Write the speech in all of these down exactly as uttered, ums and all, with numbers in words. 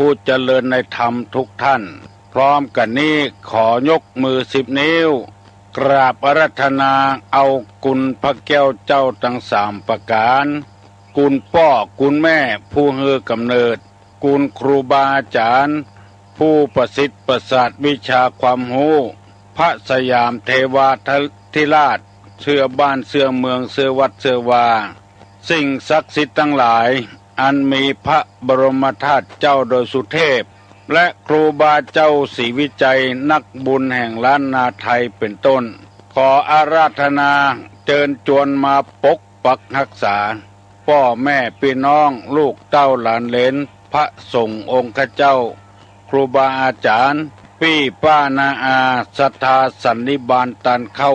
ผู้เจริญในธรรมทุกท่าน พร้อมกั๋นนี้ขอยกมือสิบนิ้ว กราบอาราธนาเอาคุณพระแก้วเจ้าตังสามประก๋าน คุณป้อคุณแม่ผู้หื้อก๋ำเนิด คุณครูบาอาจ๋ารย์ผู้ประสิทธิ์ประสาทวิชาความฮู้ พระสยามเทวาธิราช เสื้อบ้านเสื้อเมืองเสื้อวัดเสื้อวา สิ่งศักดิ์สิทธิ์ตังหลาย อันมีพระบรมธาตุเจ้าดอยสุเทพ และครูบาเจ้าศรีวิชัยนักบุญแห่งล้านนาไทยเป๋นต้น ขออาราธนาเจิญจวนมาปกปักฮักษา ป้อแม่ปี้น้องลูกเต้าหลานเหลน พระสงฆ์องค์ข้าเจ้า ครูบาอาจ๋ารย์ ปี้ป้าน้าอา ศรัทธาสันนิบาตตานเข้า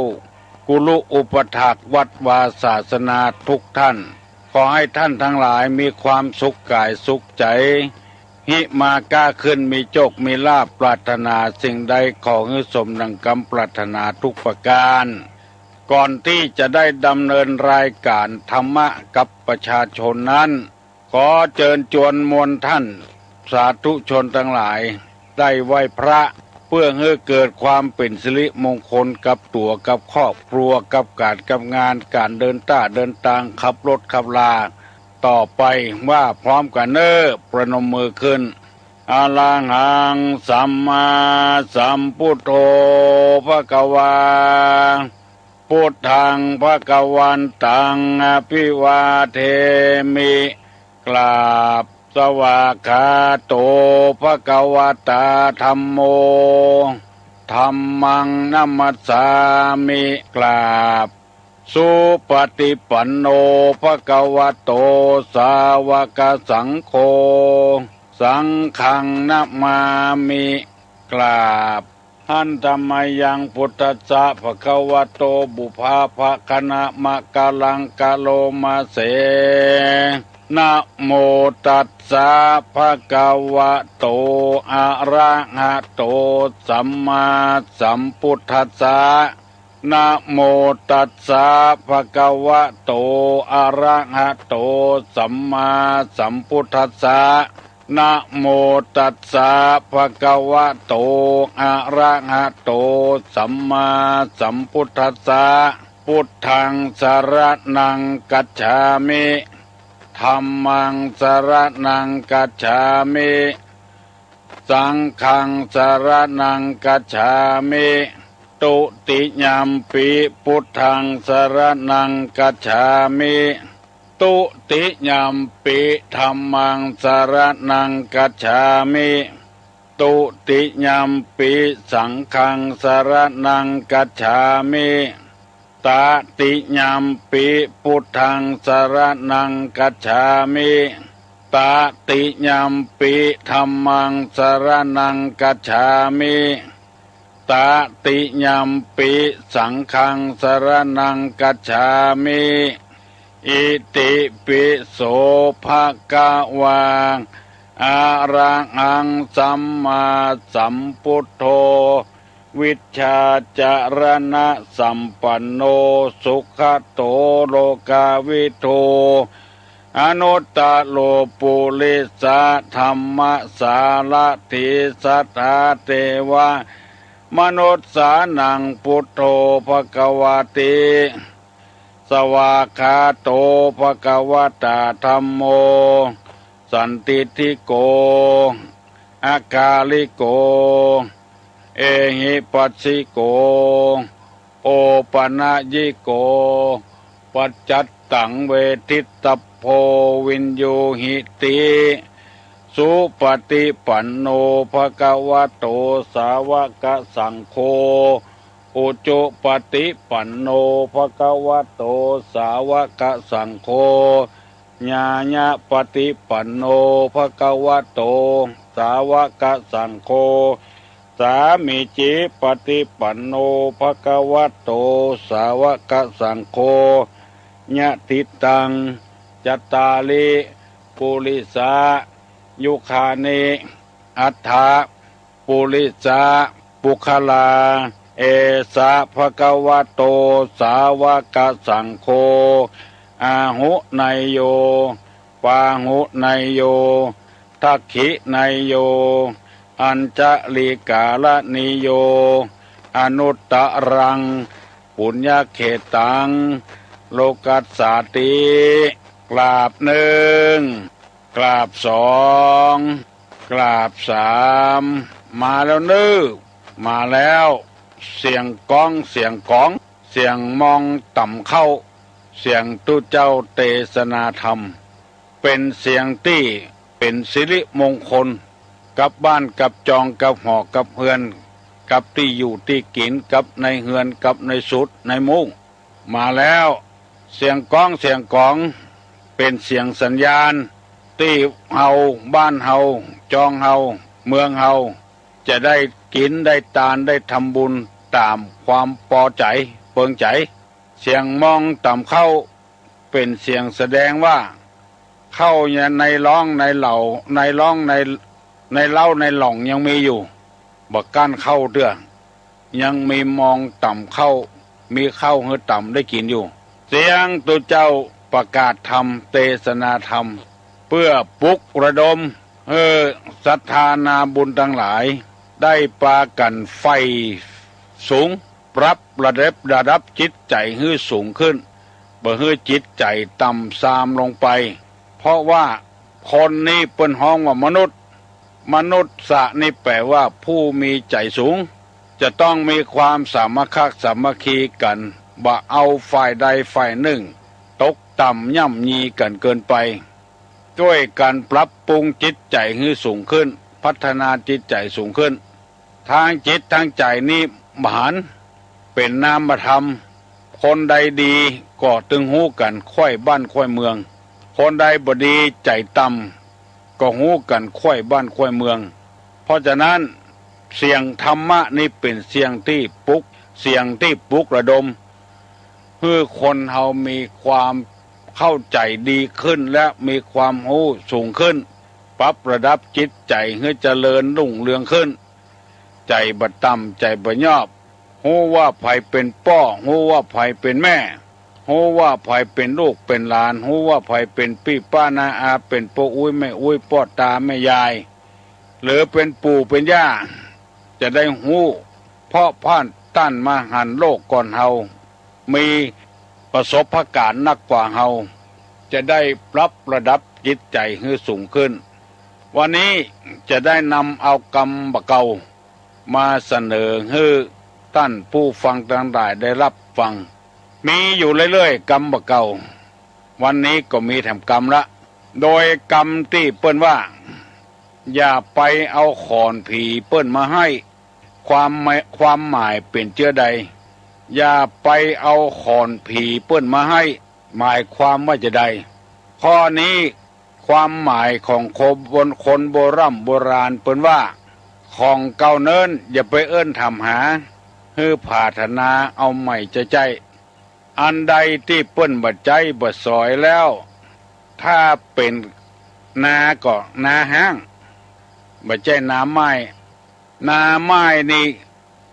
กุลุอุปัฏฐากวัดวาศาสนาทุกท่าน ขอหื้อท่านตังหลายมีความสุขก๋ายสุขใจ๋ ฮิมาก้าขึ้นมีโจคมีลาภ ปรารถนาสิ่งใดขอหื้อสมดังกำปรารถนาทุกประก๋าน ก่อนตี้จะได้ดำเนินรายก๋านธรรมะกับประชาชนนั้น ขอเจิญจวนมวลท่านสาธุชนตังหลาย ได้ไหว้พระ เปื้อหื้อเกิดความเป๋นสิริมงคลกับตั๋วกับครอบครัวกับก๋านกับงาน ก๋านเดินต้าเดินตางขับรถขับรา ต่อไปว่าพร้อมกั๋นเน่อ ประนมมือขึ้น อะระหังสัมมาสัมพุทโธภะคะวา พุทธังภะคะวันตังอะภิวาเทมิ กราบ สวากขาโตภะคะวะตาธัมโม ธัมมังนะมัสสามิ กราบ สุปะฏิปันโนภะคะวะโตสาวะกะสังโฆ สังฆังนะมามิ กราบ หันตะมะยังพุทธัสสะภะคะวะโต ปุพพะภะคะนะมะกะลังกะโลมะเส นะโมตัสสะภะคะวะโต อะระหะโต สัมมาสัมพุทธัสสะ นะโมตัสสะภะคะวะโต อะระหะโต สัมมาสัมพุทธัสสะ นะโมตัสสะภะคะวะโต อะระหะโต สัมมาสัมพุทธัสสะ พุทธังสะระณังกัจฉามิ ธัมมังสะระณังกัจฉามิ สังฆังสะระณังกัจฉามิ ตุติยัมปิพุทธังสะระณังกัจฉามิ ตุติยัมปิธัมมังสะระณังกัจฉามิ ตุติยัมปิสังฆังสะระณังกัจฉามิ ตะติยัมปิพุทธังสะระณังกัจฉามิ ตะติยัมปิธัมมังสะระณังกัจฉามิ ตะติยัมปิสังฆังสะระณังกัจฉามิ อิติปิโสภะคะวา อะระหังสัมมาสัมพุทโธ วิชชาจะระณะสัมปันโน สุขะโตโลกาวิทู อนุตตะโรปุริสะธัมมะสารถี สัทธาเทวะมนุสสานัง พุทโธภะคะวะติ สวากขาโตภะคะวะตาธัมโม สันทิฏฐิโก อะกาลิโก เอหิปัสสิโก โอปะนะยิโก ปัจจัตตังเวทิตตัพโพ วิญญูหิติ สุปะฏิปันโนภะคะวะโต สาวะกะสังโฆ อุจุปะฏิปันโนภะคะวะโต สาวะกะสังโฆ ญาญะปะฏิปันโนภะคะวะโต สาวะกะสังโฆ สามีจิปะฏิปันโนภะคะวะโต สาวะกะสังโฆ ยะถิตัง จัตตาริ ปุริสายุคานิ อัฏฐะ ปุริสะ ปุคคลา เอสะ ภะคะวะโต สาวะกะสังโฆ อาหุเนยโย ปาหุเนยโย ทักขินายโย อัญชลีการณีโย อนุตตรัง ปุญญเขตตัง โลกัสสาติ กราบหนึ่ง กราบสอง กราบสาม มาแล้วเน้อ มาแล้ว เสียงก้อง เสียงก๋อง เสียงมองต่ำเข้า เสียงตุ๊เจ้าเตสนาธรรม เป๋นเสียงตี้เป๋นสิริมงคล กับบ้านกับจอง กับหอกับเฮือน กับตี้อยู่ตี้กิ๋น กับในเฮือน กับในสุดในมุ้ง มาแล้ว เสียงก้องเสียงก๋อง เป๋นเสียงสัญญาณ ตี้เฮา บ้านเฮา จองเฮา เมืองเฮา จะได้กิ๋น ได้ตาน ได้ทำบุญต๋ามความปอใจ๋ เปิงใจ๋ เสียงมองต่ำเข้า เป๋นเสียงแสดงว่า เข้าในร่องในเหล่า ในร่องใน ในเล้าในหล่องยังมีอยู่ บ่กั้นเข้าเตื้อ ยังมีมองต่ำเข้า มีข้าวหื้อต๋ามได้กิ๋นอยู่ เสียงตุ๊เจ้าประกาศธรรม เตสนาธรรม เปื้อปลุกระดมหื้อศรัทธานาบุญตังหลาย ได้ปากั๋นใฝ่สูง ปรับระดับ ระดับจิตใจ๋หื้อสูงขึ้น บ่หื้อจิตใจ๋ต่ำทรามลงไป เพราะว่าคนนี้เปิ้นฮ้องว่ามนุษย์ มนุษย์สะนี่แปลว่าผู้มีใจ๋สูง จะต้องมีความสามัคคักสามัคคีกั๋น บ่เอาฝ่ายใดฝ่ายนึ่งตกต่ำย่ำยีกั๋นเกินไป จ้วยกั๋นปรับปรุงจิตใจ๋หื้อสูงขึ้น พัฒนาจิตใจ๋สูงขึ้น ตางจิตตางใจ๋นี่บ่หัน เป๋นนามธรรม คนใดดีก็ตึงฮู้กั๋นไขว้บ้านไขว้เมือง คนใดบ่ดีใจ๋ต่ำก็ฮู้กั๋นไขว้บ้านไขว้เมือง เพราะฉะนั้นเสียงธรรมะนี่เป๋นเสียงตี้ปลุก เสียงตี้ปลุกระดม หื้อคนเฮามีความเข้าใจ๋ดีขึ้นและมีความฮู้สูงขึ้น ปรับระดับจิตใจ๋หื้อเจริญรุ่งเรืองขึ้น ใจ๋บ่ต่ำ ใจ๋บ่ยอบ ฮู้ว่าใผเป๋นป้อ ฮู้ว่าใผเป๋นแม่ ฮู้ว่าใผเป๋นลูกเป๋นหลาน ฮู้ว่าใผเป๋นปี้ป้าน้าอา เป๋นป้ออุ๊ยแม่อุ๊ย ป้อตาแม่ยาย หรือเป๋นปู่เป๋นย่า จะได้ฮู้ เพราะพ่านต้านมาหันโลกก่อนเฮา มีประสบก๋ารณ์นักกว่าเฮา จะได้ปรับระดับจิตใจ๋หื้อสูงขึ้น วันนี้จะได้นำเอากำบ่าเก่า มาเสนอหื้อต้านผู้ฟังตังหลายได้ฮับฟัง มีอยู่เรื่อยๆ กำบ่าเก่า วันนี้ก็มีแถมกำละ โดยกำตี้เปิ้นว่า อย่าไปเอาขอนผีเปิ้นมาไห้ ความหมาย ความหมายเป๋นเจื้อใด อย่าไปเอาขอนผีเปิ้นมาไห้ หมายความว่าจาใด ข้อนี้ ความหมายของคน คนโบร่ำโบราณเปิ้นว่า ของเก่าเนินอย่าไปเอิ้นถามหา หื้อผาถนาเอาใหม่ใจ๊ๆ อันใดตี้เปิ้นบ่ใจ๊บ่สอยแล้ว ถ้าเป๋นนาก็นาฮ้าง บ่ใจ้นาไม้ นาไม้นี่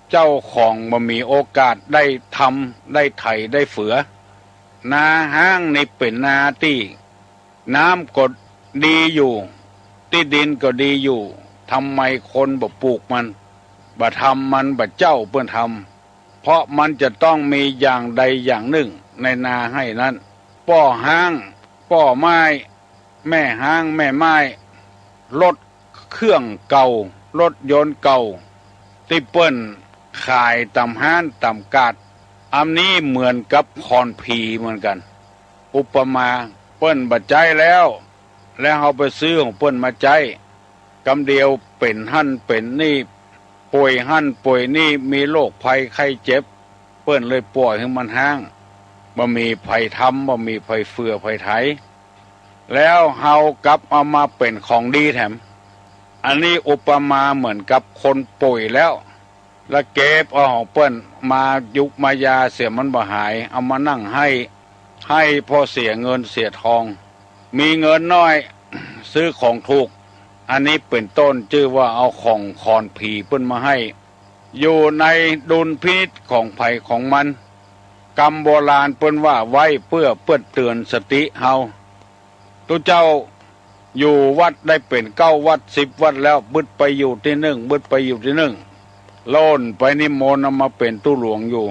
เจ้าของบ่มีโอกาสได้ทำ ได้ไถ ได้เฟือ นาฮ้างนี่เป๋นนาตี้ น้ำก็ดีอยู่ ตี้ดินก็ดีอยู่ ทำไมคนบ่ปลูกมัน บ่ทำมัน บ่เจ้าเปิ้นทำ เพราะมันจะต้องมีอย่างใดอย่างนึ่งในนาไฮ้นั้น ป้อฮ้าง ป้อไม้ แม่ฮ้าง แม่ไม้ รถเครื่องเก่า รถยนต์เก่า ตี้เปิ้นขายต๋ามฮ้านต๋ามกาด อันนี้เหมือนกับขอนผีเหมือนกั๋น อุปมา เปิ้นบ่ใจ๊แล้ว แล้วเฮาไปซื้อของเปิ้นมาใจ๊ กำเดียวเป๋นหั้นเป๋นนี่ ป่วยหั้นป่วยนี่ มีโรคภัยไข้เจ็บ เปิ้นเลยป่อยหื้อมันฮ้าง บ่มีใผทำ บ่มีใผเฟือใผไถ แล้วเฮากลับเอามาเป๋นของดีแถม อันนี้อุปมาเหมือนกับคนป่วยแล้ว แล้วเก็บเอาของเปิ้นมายุกมายาเสียมันบ่หาย เอามานั่งไห้ ไห้เพราะเสียเงินเสียทอง มีเงินน้อย ซื้อของถูก อันนี้เป๋นต้นจื้อว่าเอาของขอนผีเปิ้นมาไห้ อยู่ในดุลพินิจของใผของมัน กำโบราณเปิ้นว่าไว้เปื้อเปิ้นเตือนสติเฮา ตุ๊เจ้า อยู่วัดได้เป๋นเก้าวัดสิบวัดแล้ว บึดไปอยู่ตี้นึ่ง บึดไปอยู่ตี้นึ่ง โล่นไปนิมนต์เอามาเป๋นตุ๊หลวงอยู่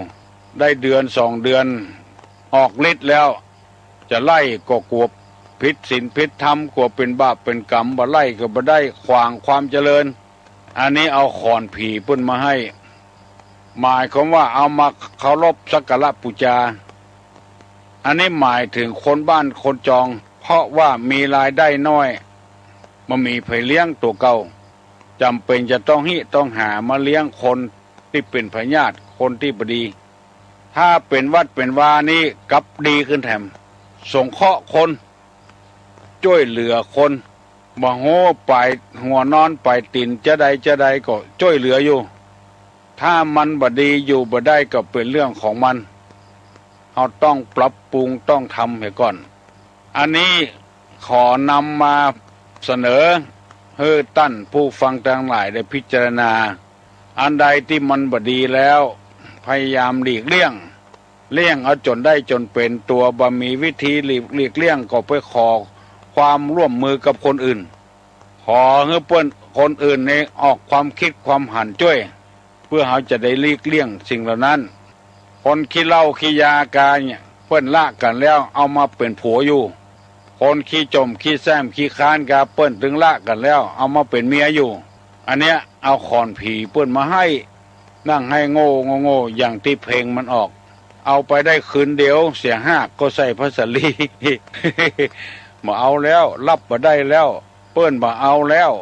ได้เดือนสองเดือน ออกฤทธิ์แล้ว จะไล่ก็กั๋วผิดศีลผิดธรรม กั๋วเป๋นบาปเป๋นก๋รรม บ่ไล่ก็บ่ได้ ขวางความเจริญ อันนี้เอาขอนผีเปิ้นมาให้ หมายความว่าเอามาเคารพสักการะปู๋จา อันนี้หมายเถิงคนบ้านคนจอง เพราะว่ามีรายได้น้อย บ่มีใผเลี้ยงตั๋วเก่า จ๋ำเป๋นจะต้องฮิต้องหามาเลี้ยงคนตี้เป๋นพยาธิ คนตี้บ่ดี ถ้าเป๋นวัดเป๋นวานี่กลับดีขึ้นแถม สงเคราะห์คน จ้วยเหลือคน บ่ฮู้ป๋ายหัวนอนป๋ายตี๋นจาใดจาใดก็จ้วยเหลืออยู่ ถ้ามันบ่ดีอยู่บ่ได้ก็เป๋นเรื่องของมัน เฮาต้องปรับปรุงต้องทำเหียก่อน อันนี้ขอนำมาเสนอหื้อต้านผู้ฟังตังหลายได้พิจารณา อันใดตี้มันบ่ดีแล้ว พยายามหลีกเลี่ยง เลี่ยงเอาจ๋นได้จ๋นเป๋น ตั๋วบ่มีวิธีหลีก หลีกเลี่ยงก็ไปขอความร่วมมือกับคนอื่น ขอหื้อเปิ้น คนอื่นนี่ออกความกึ๊ดความหันจ้วย เปื้อเฮาจะได้หลีกเลี่ยงสิ่งเหล่านั้น คนขี้เหล้าขี้ยากาเนี่ย เปิ้นละกั๋นแล้วเอามาเป๋นผัวอยู่ คนขี้จ๋มขี้แส้มขี้ค้านกา เปิ้นตึงละกั๋นแล้วเอามาเป๋นเมียอยู่ อันเนี้ยเอาขอนผีเปิ้นมาให้ นั่งไห้โง่โง่โง่ อย่างตี้เพลงมันออก เอาไปได้คืนเดียว เสียหากก็ใส่ผ้าสาลี บ่เอาแล้ว ฮับบ่ได้แล้ว เปิ้นบ่เอาแล้ว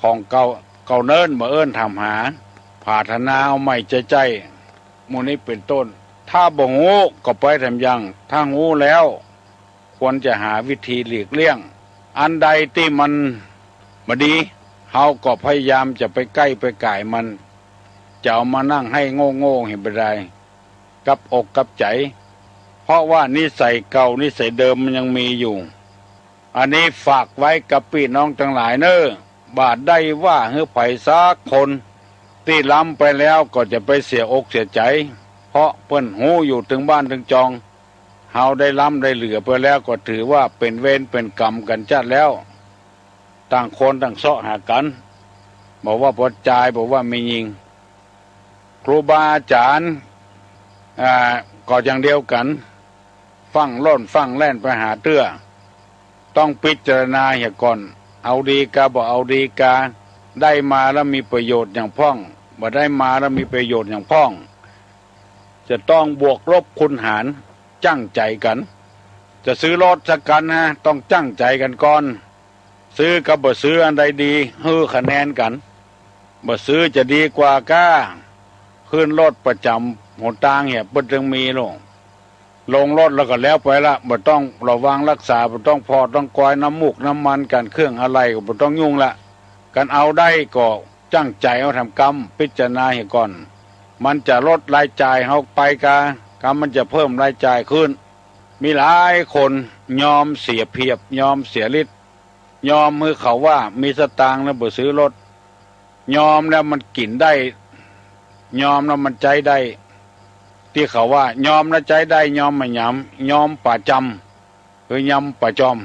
ของเก่า เก่าเนิ่นบ่เอิ้นถามหา ผาถนาเอาใหม่ใจ๊ๆ หมู่นี้เป๋นต้น ถ้าบ่ฮู้ก็ไปแถมยัง ถ้าฮู้แล้ว ควรจะหาวิธีหลีกเลี่ยง อันใดตี้มันบ่ดี เฮาก็พยายามจะไปใก้ไปก๋ายมัน จะเอามานั่งไห้โง่ๆ หื้อบ่ได้ กับอกกับใจ๋ เพราะว่านิสัยเก่านิสัยเดิมมันยังมีอยู่ อันนี้ฝากไว้กับปี้น้องตังหลายเน่อ บ่าได้ว่าหื้อใผสักคน ตี้ล้ำไปแล้วก็จะไปเสียอกเสียใจ๋ เพราะเปิ้นฮู้อยู่ตึงบ้านตึงจอง เฮาได้ล้ำได้เหลือไปแล้วก็ถือว่าเป๋นเวรเป๋นก๋รรมกั๋นจัดแล้ว ต่างคนต่างเซาะหากั๋น บ่ว่าป้อจาย บ่ว่าแม่ญิง ครูบาอาจ๋ารย์ อ่า ก็อย่างเดียวกั๋น ฟั่งล่อนฟั่งแล่นไปหาเตื้อ ต้องพิจารณาเหียก่อน เอาดีกา บ่เอาดีกา ได้มาแล้วมีประโยชน์หยังพ่อง บ่ได้มาแล้วมีประโยชน์หยังพ่อง จะต้องบวกลบคูณหาร จั้งใจ๋กั๋น จะซื้อรถสักคันนะ ต้องจั้งใจ๋กั๋นก่อน ซื้อกับบ่ซื้ออันใดดี หื้อคะแนนกั๋น บ่ซื้อจะดีกว่าก้า ขึ้นรถประจ๋ำหนตางเหีย เปิ้นตึงมีลง ลงรถแล้วก็แล้วไปละ บ่ต้องระวังรักษา บ่ต้องผ่อต้องกอยน้ำมูกน้ำมันกั๋น เครื่องอะไหล่ก็บ่ต้องยุ่งละ กั๋นเอาได้ก็จั้งใจ๋เอาแถมกำ พิจารณาเหียก่อน มันจะลดรายจ่ายเฮาไปกา กามันจะเพิ่มรายจ่ายขึ้น มีหลายคนยอมเสียเปรียบ ยอมเสียฤทธิ์ ยอมหื้อเขาว่ามีสตางค์แล้วบ่ซื้อรถ ยอมแล้วมันกิ๋นได้ ยอมแล้วมันใจ๊ได้ ตี้เขาว่ายอมแล้วใจ๊ได้ ยอมบ่หยาม ยอมป๋าจ๋ำ คือยอมป๋าจ๋อม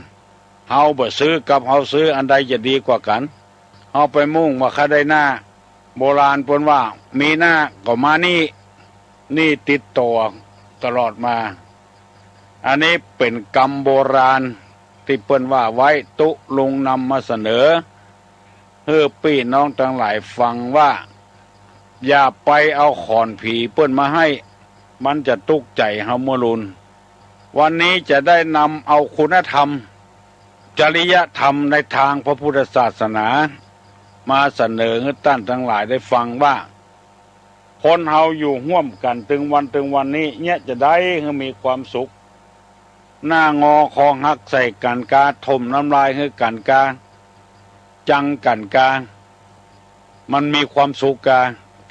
เฮาบ่ซื้อกับเฮาซื้อ อันใดจะดีกว่ากั๋น เฮาไปมุ่งว่าข้าได้หน้า โบราณเปิ้นว่า มีหน้าก็มาหนี้ หนี้ติดตั๋วตลอดมา อันนี้เป๋นกำโบราณตี้เปิ้นว่าไว้ ตุ๊ลุงนำมาเสนอ หื้อปี้น้องตังหลายฟังว่า อย่าไปเอาขอนผีเปิ้นมาให้ มันจะตุ๊กใจ๋เฮาเมื่อลุน วันนี้จะได้นำเอาคุณธรรม จริยธรรมในตางพระพุทธศาสนา มาเสนอหื้อต้านตังหลายได้ฟังว่า คนเฮาอยู่ฮ่วมกั๋นตึงวันตึงวันนี้ เยียะจะใดหื้อมีความสุข หน้างอคอหักใส่กั๋นกา ถมน้ำลายหื้อกั๋นกา จังกั๋นกา มันมีความสุขกา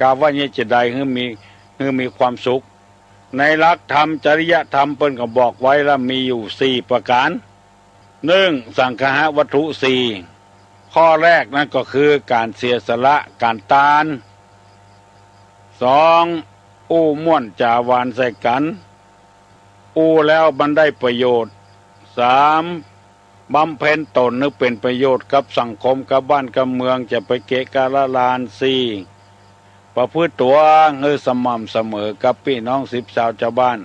กาว่าเยียะจะใดหื้อมี หื้อมีความสุข ในหลักธรรมจริยธรรมเปิ้นก็บอกไว้แล้ว มีอยู่สี่ประก๋าน นึ่ง สังคหวัตถุสี่ ข้อแรกนั้นก็คือก๋านเสียสละ ก๋านตาน สอง อู้ม่วนจ๋าหวานใส่กั๋น อู้แล้วมันได้ประโยชน์ สาม บำเพ็ญต๋นหื้อเป๋นประโยชน์กับสังคม กับบ้านกับเมือง จะไปเกะกะละลาน สี่ ประพฤติตั๋วหื้อสม่ำเสมอกับปี้น้องสิบสาวจาวบ้าน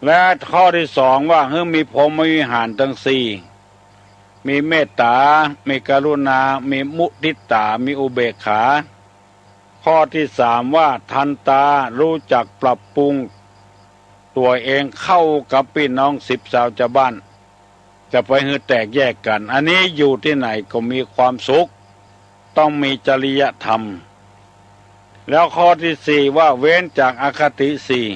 และข้อตี้สองว่าหื้อมีพรหมวิหารตึงสี่ มีเมตต๋า มีกรุณา มีมุทิตา มีอุเบกขา ข้อตี้สามว่าทันตา ฮู้จักปรับปรุงตั๋วเองเข้ากับปี้น้องสิบสาวจาวบ้าน จะไปหื้อแตกแยกกั๋น อันนี้อยู่ตี้ไหนก็มีความสุข ต้องมีจริยธรรม แล้วข้อตี้สี่ว่าเว้นจากอคติสี่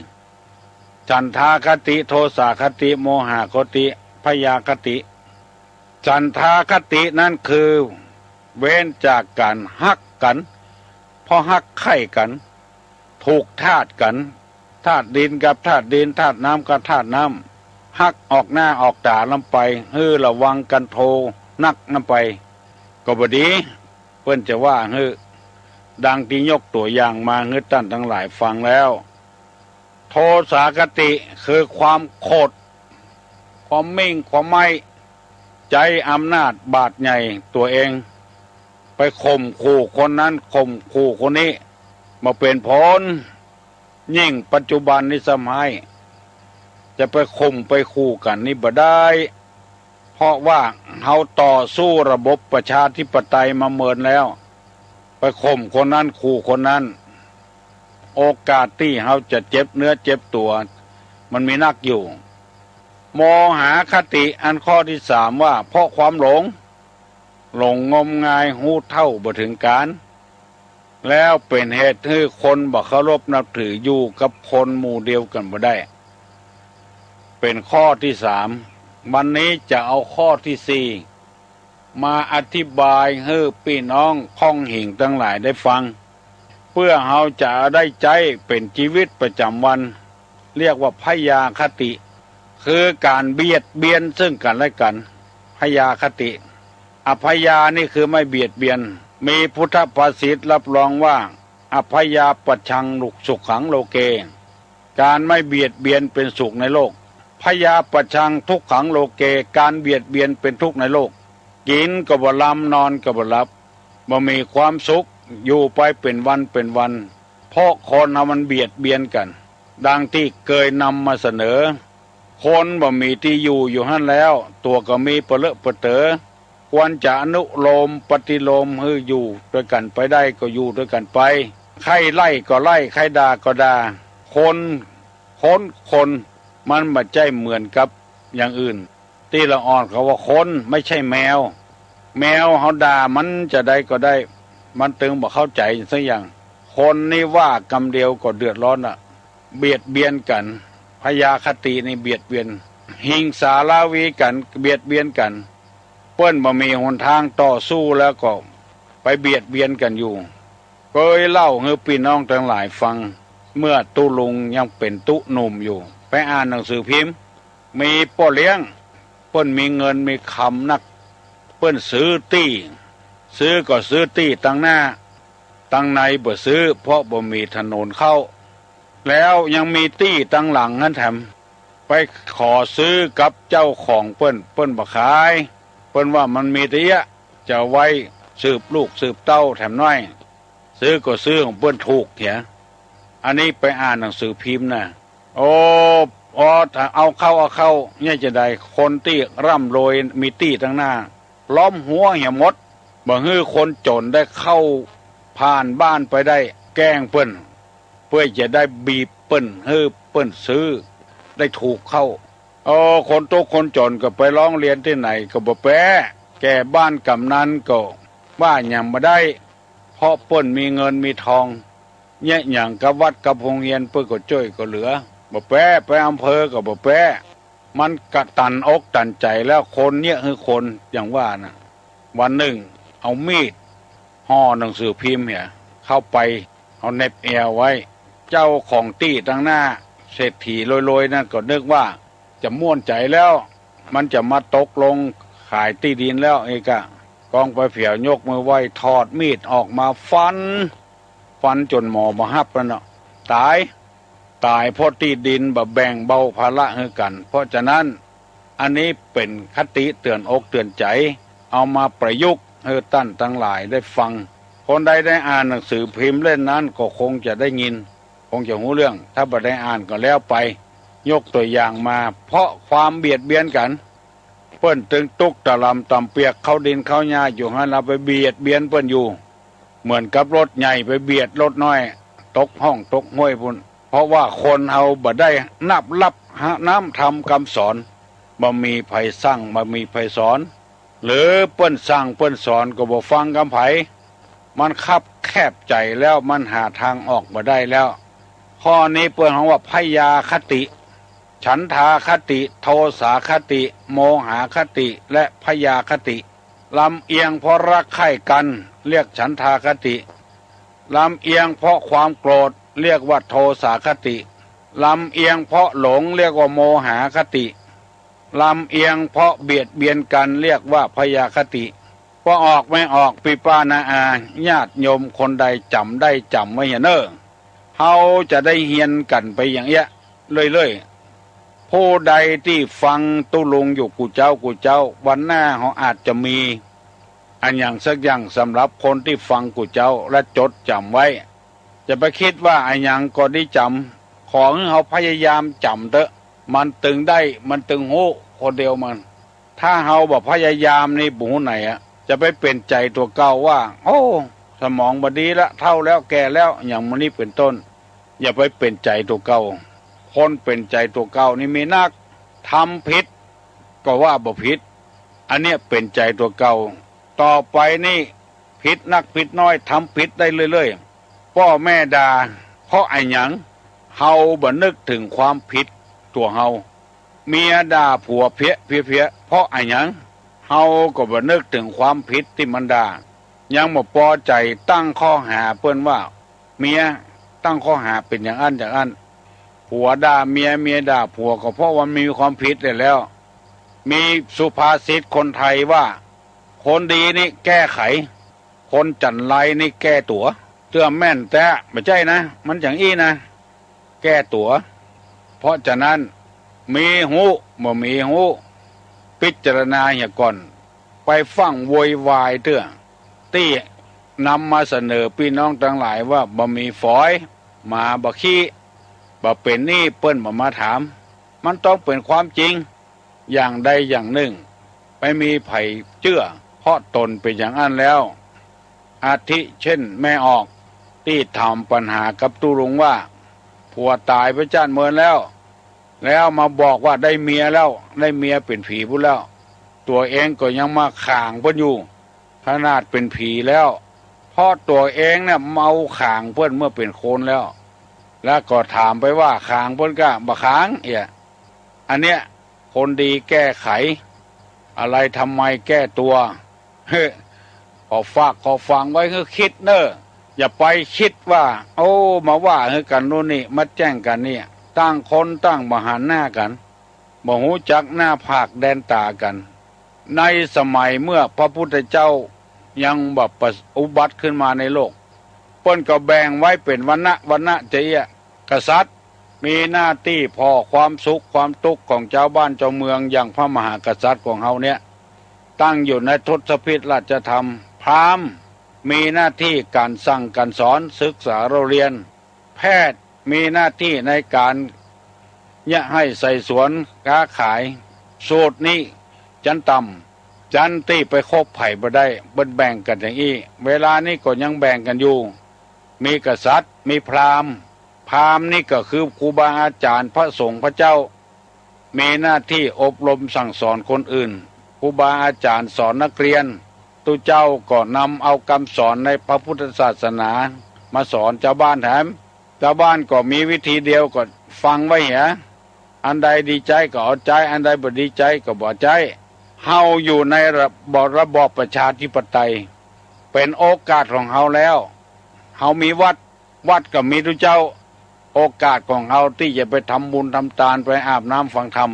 ฉันทาคติ โทสาคติ โมหคติ พยาคติ ฉันทาคตินั้นคือเว้นจากก๋านฮักกั๋น เพราะฮักใค่กั๋น ถูกธาตุกั๋น ธาตุดินกับธาตุดิน ธาตุน้ำกับธาตุน้ำ ฮักออกหน้าออกต๋านำไป หื้อระวังกั๋นโทนักนำไป ก็บ่ดี เปิ้นจะว่าหื้อ ดังตี้ยกตั๋วอย่างมาหื้อต้านตังหลายฟังแล้ว โทสาคติคือความโขด ความมิ่ง ความไม้ ใจ๊อำนาจบาดใหญ่ตั๋วเอง ไปข่มขู่คนนั้น ข่มขู่คนนี้ บ่เป๋นผล ยิ่งปัจจุบันนี้ซ้ำฮ้าย จะไปข่มไปขู่กั๋นนี่บ่ได้ เพราะว่าเฮาต่อสู้ระบบประชาธิปไตยมาเมินแล้ว ไปข่มคนนั้น ขู่คนนั้น โอกาสตี้เฮาจะเจ็บเนื้อเจ็บตั๋ว มันมีนักอยู่ โมหคติอันข้อตี้สามว่า เพราะความหลง หลงงมงาย ฮู้เท่าบ่เถิงก๋าน แล้วเป๋นเหตุหื้อคนบ่เคารพนับถือ อยู่กับคนหมู่เดียวกั๋นบ่ได้ เป๋นข้อตี้สาม วันนี้จะเอาข้อตี้สี่ มาอธิบายหื้อปี้น้องค่องหิงตังหลายได้ฟัง เปื้อเฮาจะได้ใจ๊เป๋นจีวิตประจ๋ำวัน เรียกว่าพยาคติ คือก๋านเบียดเบียนซึ่งกั๋นและกั๋น พยาคติ อพยานี่คือไม่เบียดเบียน มีพุทธภาษิตรับรองว่า อพยาปัชชังสุขังโลเก ก๋านไม่เบียดเบียนเป๋นสุขในโลก พยาปัชชังทุกขังโลเก ก๋านเบียดเบียนเป๋นทุกข์ในโลก กิ๋นก็บ่ลำ นอนก็บ่หลับ บ่มีความสุข อยู่ไปเป๋นวันเป๋นวัน เพราะคนเฮามันเบียดเบียนกั๋น ดังตี้เกยนำมาเสนอ คนบ่มีตี้อยู่อยู่หั้นแล้ว ตั๋วก็มีปะเลอะปะเต๋อ ควรจะอนุโลมปฏิโลมหื้ออยู่ตวยกั๋นไปได้ก็อยู่ตวยกั๋นไป ใค่ไล่ก็ไล่ ใค่ด่าก็ด่า คน คน คน มันบ่ใจ้เหมือนกับอย่างอื่น ตี้ละอ่อนเขาว่าคน ไม่ใช่แมว แมวเฮาด่ามันจะใดก็ได้ มันตึงบ่เข้าใจ๋สักอย่าง คนนี่ว่ากำเดียวก็เดือดร้อนละ เบียดเบียนกั๋น พยาคตินี่เบียดเบียน หิงสาราวีกั๋น เบียดเบียนกั๋น เปิ้นบ่มีหนตางต่อสู้แล้วก็ไปเบียดเบียนกั๋นอยู่ เกยเล่าหื้อปี้น้องตังหลายฟัง เมื่อตุ๊ลุงยังเป๋นตุ๊หนุ่มอยู่ ไปอ่านหนังสือพิมพ์ มีป้อเลี้ยง เปิ้นมีเงินมีคำนัก เปิ้นซื้อตี้ ซื้อก็ซื้อตี้ตังหน้า ตังในบ่ซื้อ เพราะบ่มีถนนเข้า แล้วยังมีตี้ตังหลังหั้นแถม ไปขอซื้อกับเจ้าของเปิ้น เปิ้นบ่ขาย เปิ้นว่ามันมีตี้เอี้ยะ จะไว้สืบลูกสืบเต้าแถมน้อย ซื้อก็ซื้อของเปิ้นถูกเหีย อันนี้ไปอ่านหนังสือพิมพ์นะ โอ้ พอเอาเข้าเอาเข้า เนี่ยจะใด คนตี้ร่ำรวยมีตี้ตังหน้า ล้อมหัวเหียหมด บ่หื้อคนจ๋นได้เข้าผ่านบ้านไปได้ แกล้งเปิ้น เปื้อจะได้บีบเปิ้น หื้อเปิ้นซื้อ ได้ถูกเข้า โอ้ คนตุ๊กคนจ๋นก็ไปร้องเรียนตี้ไหนก็บ่แป๊ แก่บ้านก๋ำนันก็ว่าหยังบ่ได้ เพราะเปิ้นมีเงินมีทอง เยียะหยังกับวัดกับโฮงเฮียนเปิ้นก็จ้วยก็เหลือ บ่แป๊ ไปอำเภอก็บ่แป๊ มันกะตันอกตันใจ๋แล้ว คนเยียะหื้อคน อย่างว่านะ วันนึ่งเอามีดห่อหนังสือพิมพ์เหีย เข้าไป เอาเหน็บแอวไว้ เจ้าของตี้ตังหน้า เศรษฐีรวยๆ นั่นก็นึกว่าจะม่วนใจ๋แล้ว มันจะมาตกลงขายตี้ดินแล้ว เอกะ กองไปเผียวยกมือไหว้ ถอดมีดออกมาฟัน ฟันจ๋นหมอบ่ฮับนั่นเนาะ ต๋าย ต๋ายเพราะตี้ดินบ่แบ่งเบาภาระหื้อกั๋น เพราะฉะนั้น อันนี้เป๋นคติเตื๋อนอกเตื๋อนใจ๋ เอามาประยุกต์หื้อต้านตังหลายได้ฟัง คนใดได้อ่านหนังสือพิมพ์เล่มนั้นก็คงจะได้ยิน คงจะฮู้เรื่อง ถ้าบ่ได้อ่านก็แล้วไป ยกตั๋วอย่างมา เพราะความเบียดเบียนกั๋น เปิ้นตึงตุ๊กตะลำต่ำเปียก เข้าดินเข้าหญ้าอยู่หั้น เฮาไปเบียดเบียนเปิ้นอยู่ เหมือนกับรถใหญ่ไปเบียดรถน้อย ตกฮ่องตกห้วยปู้น เพราะว่าคนเฮาบ่ได้นับรับน้ำธรรมกำสอน บ่มีใผสั่ง บ่มีใผสอน หรือเปิ้นสั่งเปิ้นสอนก็บ่ฟังกำใผ มันคับแคบใจ๋แล้ว มันหาตางออกบ่ได้แล้ว ข้อนี้เปิ้นฮ้องว่าพยาคติ ฉันทาคติ โทสาคติ โมหาคติ และพยาคติ ลำเอียงเพราะรักใคร่กั๋น เรียกฉันทาคติ ลำเอียงเพราะความโกรธ เรียกว่าโทสาคติ ลำเอียงเพราะหลง เรียกว่าโมหาคติ ลำเอียงเพราะเบียดเบียนกั๋น เรียกว่าพยาคติ ป้อออกแม่ออก ปี้ป้าน้าอา ญาติโยมคนใดจ๋ำได้จ๋ำไว้เหียเน่อ เฮาจะได้เฮียนกั๋นไปอย่างเอี้ย เรื่อยๆ ผู้ใดตี้ฟังตุ๊ลุงอยู่กู้เจ๊ากู้เจ๊า วันหน้าเฮาอาจจะมีอะหยังสักอย่างสำหรับคนตี้ฟังกู้เจ๊าและจดจ๋ำไว้ จะไปกึ๊ดว่าอะหยังก็ดีจ๋ำ ขอหื้อเฮาพยายามจ๋ำเต๊อะ มันตึงได้ มันตึงฮู้คนเดียวมัน ถ้าเฮาบ่พยายามนี่บ่ฮู้ไหนอะ จะไปเป๋นใจ๋ตั๋วเก่าว่า โอ้ สมองบ่ดีละ เฒ่าแล้ว แก่แล้ว อย่างหมู่นี้เป๋นต้น อย่าไปเป๋นใจ๋ตั๋วเก่า คนเป๋นใจ๋ตั๋วเก่านี่มีนัก ทำผิดก็ว่าบ่ผิด อันเนี้ยเป๋นใจ๋ตั๋วเก่า ต่อไปนี่ผิดนักผิดน้อย ทำผิดได้เรื่อยๆ ป้อแม่ด่าเพราะอะหยัง เฮาบ่นึกเถิงความผิดตั๋วเฮา เมียด่าผัวเพี้ยเพี้ยเพี้ย เพราะอะหยัง เฮาก็บ่นึกเถิงความผิดตี้มันด่า ยังบ่ปอใจ๋ ตั้งข้อหาเปิ้นว่า เมียตั้งข้อหาเป๋นอย่างอั้นอย่างอั้น ผัวด่าเมีย เมียด่าผัว ก็เพราะว่ามีความผิดแหละแล้ว มีสุภาษิตคนไทยว่า คนดีนี่แก้ไข คนจั๋นไรนี่แก้ตั๋ว เตื้อแม่นแต๊บ่ใจ้นะ มันอย่างอี้นะ แก้ตั๋ว เพราะฉะนั้น มีฮู้บ่มีฮู้ พิจารณาเหียก่อน ไปฟั่งโวยวายเตื้อ ตี้นำมาเสนอปี้น้องตังหลายว่าบ่มีฝอย หมาบ่ขี้ บ่เป๋นนี่เปิ้นบ่มาถาม มันต้องเป๋นความจริง อย่างใดอย่างนึ่ง ไม่มีใผเจื้อ เพราะต๋นเป๋นอย่างอั้นแล้ว อาทิเช่นแม่ออก ตี้ถามปัญหากับตุ๊ลุงว่า ผัวต๋ายไปจ้านเมินแล้ว แล้วมาบอกว่าได้เมียแล้ว ได้เมียเป๋นผีปู้นแล้ว ตั๋วเองก็ยังมาข่างเปิ้นอยู่ ขนาดเป๋นผีแล้ว เพราะตั๋วเองเนี่ยเมาข่างเปิ้นเมื่อเป๋นคนแล้ว แล้วก็ถามไปว่าข่างเปิ้นก้า บ่ข่างเอี้ย อันเนี้ย คนดีแก้ไข อะไรทำไมแก้ตั๋ว เฮ้อ ขอฝากขอฝังไว้หื้อกึ๊ดเน่อ อย่าไปกึ๊ดว่า โอ้ มาว่าหื้อกั๋นโน่นนี่ มาแจ้งกั๋นเนี่ย ต่างคนต่างบ่หันหน้ากั๋น บ่ฮู้จักหน้าผากแดนต๋ากั๋น ในสมัยเมื่อพระพุทธเจ้ายังบ่ประ อุบัติขึ้นมาในโลก เปิ้นก็แบ่งไว้เป๋นวรรณะวรรณะจะเอี้ย กษัตริย์มีหน้าตี้ผ่อความสุขความตุ๊กข์ของจาวบ้านจาวเมือง อย่างพระมหากษัตริย์ของเฮาเนี่ย ตั้งอยู่ในทศพิธราชธรรม พราหมณ์มีหน้าตี้ก๋านสั่งก๋านสอน ศึกษาเล่าเรียน แพทย์มีหน้าตี้ในก๋านเยียะไฮ่ไถสวน ก๊าขาย สูตรนี้จั๊นต่ำ จั๊นตี้ไปคบใผบ่ได้ เปิ้นแบ่งกั๋นอย่างอี้ เวลานี้ก็ยังแบ่งกั๋นอยู่ มีกษัตริย์ มีพราหมณ์ พราหมณ์นี่ก็คือครูบาอาจ๋ารย์ พระสงฆ์ พระเจ้า มีหน้าตี้อบรมสั่งสอนคนอื่น ครูบาอาจ๋ารย์สอนนักเรียน ตุ๊เจ้าก็นำเอากำสอนในพระพุทธศาสนามาสอนจาวบ้านแถม จาวบ้านก็มีวิธีเดียวก็ฟังไว้เหีย อันใดดีใจ๊ก็เอาใจ๊ อันใดบ่ดีใจ๊ก็บ่ใจ๊ เฮาอยู่ในระบอบ ระบอบประชาธิปไตย เป๋นโอกาสของเฮาแล้ว เฮามีวัด วัดก็มีตุ๊เจ้า โอกาสของเฮาตี้จะไปทำบุญทำตาน ไปอาบน้ำฟังธรรม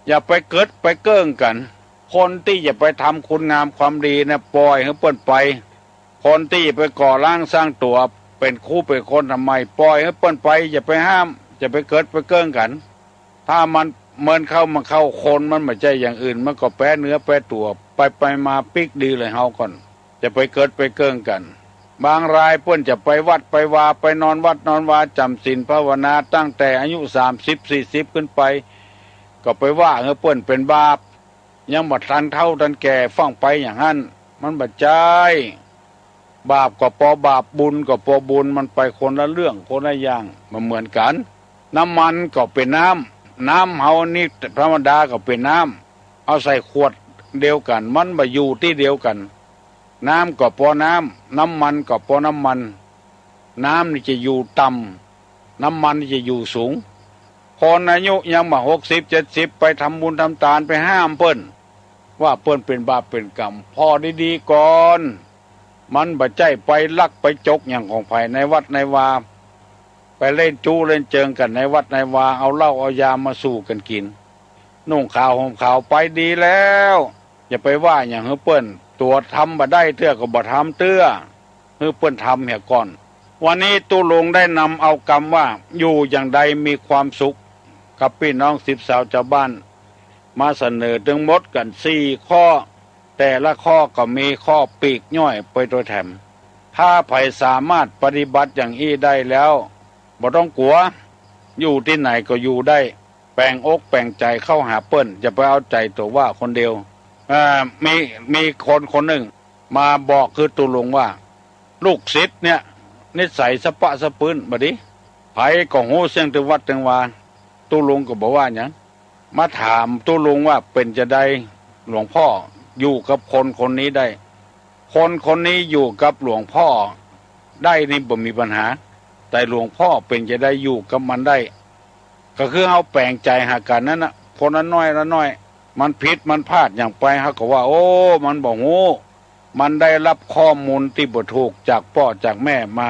อย่าไปเกิดไปเกิ่งกั๋น คนตี้จะไปทำคุณงามความดีนะ ป่อยหื้อเปิ้นไป คนตี้จะไปก่อร่างสร้างตั๋ว เป๋นครูเป๋นคนทำไม ป่อยหื้อเปิ้นไป อย่าไปห้าม อย่าไปเกิดไปเกิ่งกั๋น ถ้ามัน เหมือนเข้ามาเข้าคน มันบ่ใจ้อย่างอื่น มันก็แปเนื้อแปตั๋ว ไปไปมาปิ๊กดีเลยเฮาก่อน จะไปเกิดไปเกิ่งกั๋น บางรายเปิ้นจะไปวัดไปวา ไปนอนวัดนอนวา จ๋ำศีลภาวนา ตั้งแต่อายุสามสิบสี่สิบขึ้นไป ก็ไปว่าหื้อเปิ้นเป๋นบาป ยังบ่ทันเฒ่าทันแก่ฟั่งไปอย่างหั้น มันบ่ใจ้ บาปก็ปอบาป บุญก็ปอบุญ มันไปคนละเรื่องคนละอย่าง บ่เหมือนกั๋น น้ำมันก็เป๋นน้ำ น้ำเฮานี่ธรรมดาก็เป๋นน้ำ เอาใส่ขวดเดียวกั๋น มันบ่อยู่ตี้เดียวกั๋น น้ำก็ปอน้ำ น้ำมันก็ปอน้ำมัน น้ำนี่จะอยู่ต่ำ น้ำมันนี่จะอยู่สูง คนอายุยังบ่หกสิบเจ็ดสิบ ไปทำบุญทำตาน ไปห้ามเปิ้น ว่าเปิ้นเป๋นบาปเป๋นกรรม ผ่อดีๆ ก่อน มันบ่ใจ้ไปลักไปจกอย่างของใผในวัดในวา ไปเล่นจู๊เล่นเจิงกั๋นในวัดในวา เอาเหล้าเอายามาสู่กั๋นกิ๋น นุ่งขาวห่มขาวไปดีแล้ว อย่าไปว่าอย่างหื้อเปิ้น ตั๋วทำบ่ได้เตื้อก็บ่ทำเตื้อ หื้อเปิ้นทำเหียก่อน วันนี้ตุ๊ลุงได้นำเอากำว่า อยู่อย่างใดมีความสุข กับปี้น้องสิบสาวจาวบ้าน มาเสนอตึงหมดกั๋นสี่ข้อ แต่ละข้อก็มีข้อปีกย่อยไปโตยแถม ถ้าใผสามารถปฏิบัติอย่างอี้ได้แล้ว บ่ต้องกั๋ว อยู่ตี้ไหนก็อยู่ได้ แป๋งอกแป๋งใจ๋เข้าหาเปิ้น อย่าไปเอาใจ๋ตั๋วว่าคนเดียว เอ่อ มี มีคนคนนึ่งมาบอกหื้อตุ๊ลุงว่า ลูกศิษย์เนี่ย นิสัยสะปะสะปื้นบ่ดี ใผก็ฮู้เสี้ยงตึงวัดตึงวา ตุ๊ลุงก็บ่ว่าหยัง มาถามตุ๊ลุงว่า เป๋นจาใดหลวงพ่อ อยู่กับคนคนนี้ได้ คนคนนี้อยู่กับหลวงพ่อได้นี่บ่มีปัญหา แต่หลวงพ่อเป๋นจาใดอยู่กับมันได้ ก็คือเฮาแป๋งใจ๋หากั๋นนั้นน่ะ คนละน้อยละน้อย มันผิดมันพลาดอย่างไป เฮาก็ว่า โอ้ มันบ่ฮู้ มันได้ฮับข้อมูลตี้บ่ถูกจากป้อจากแม่มา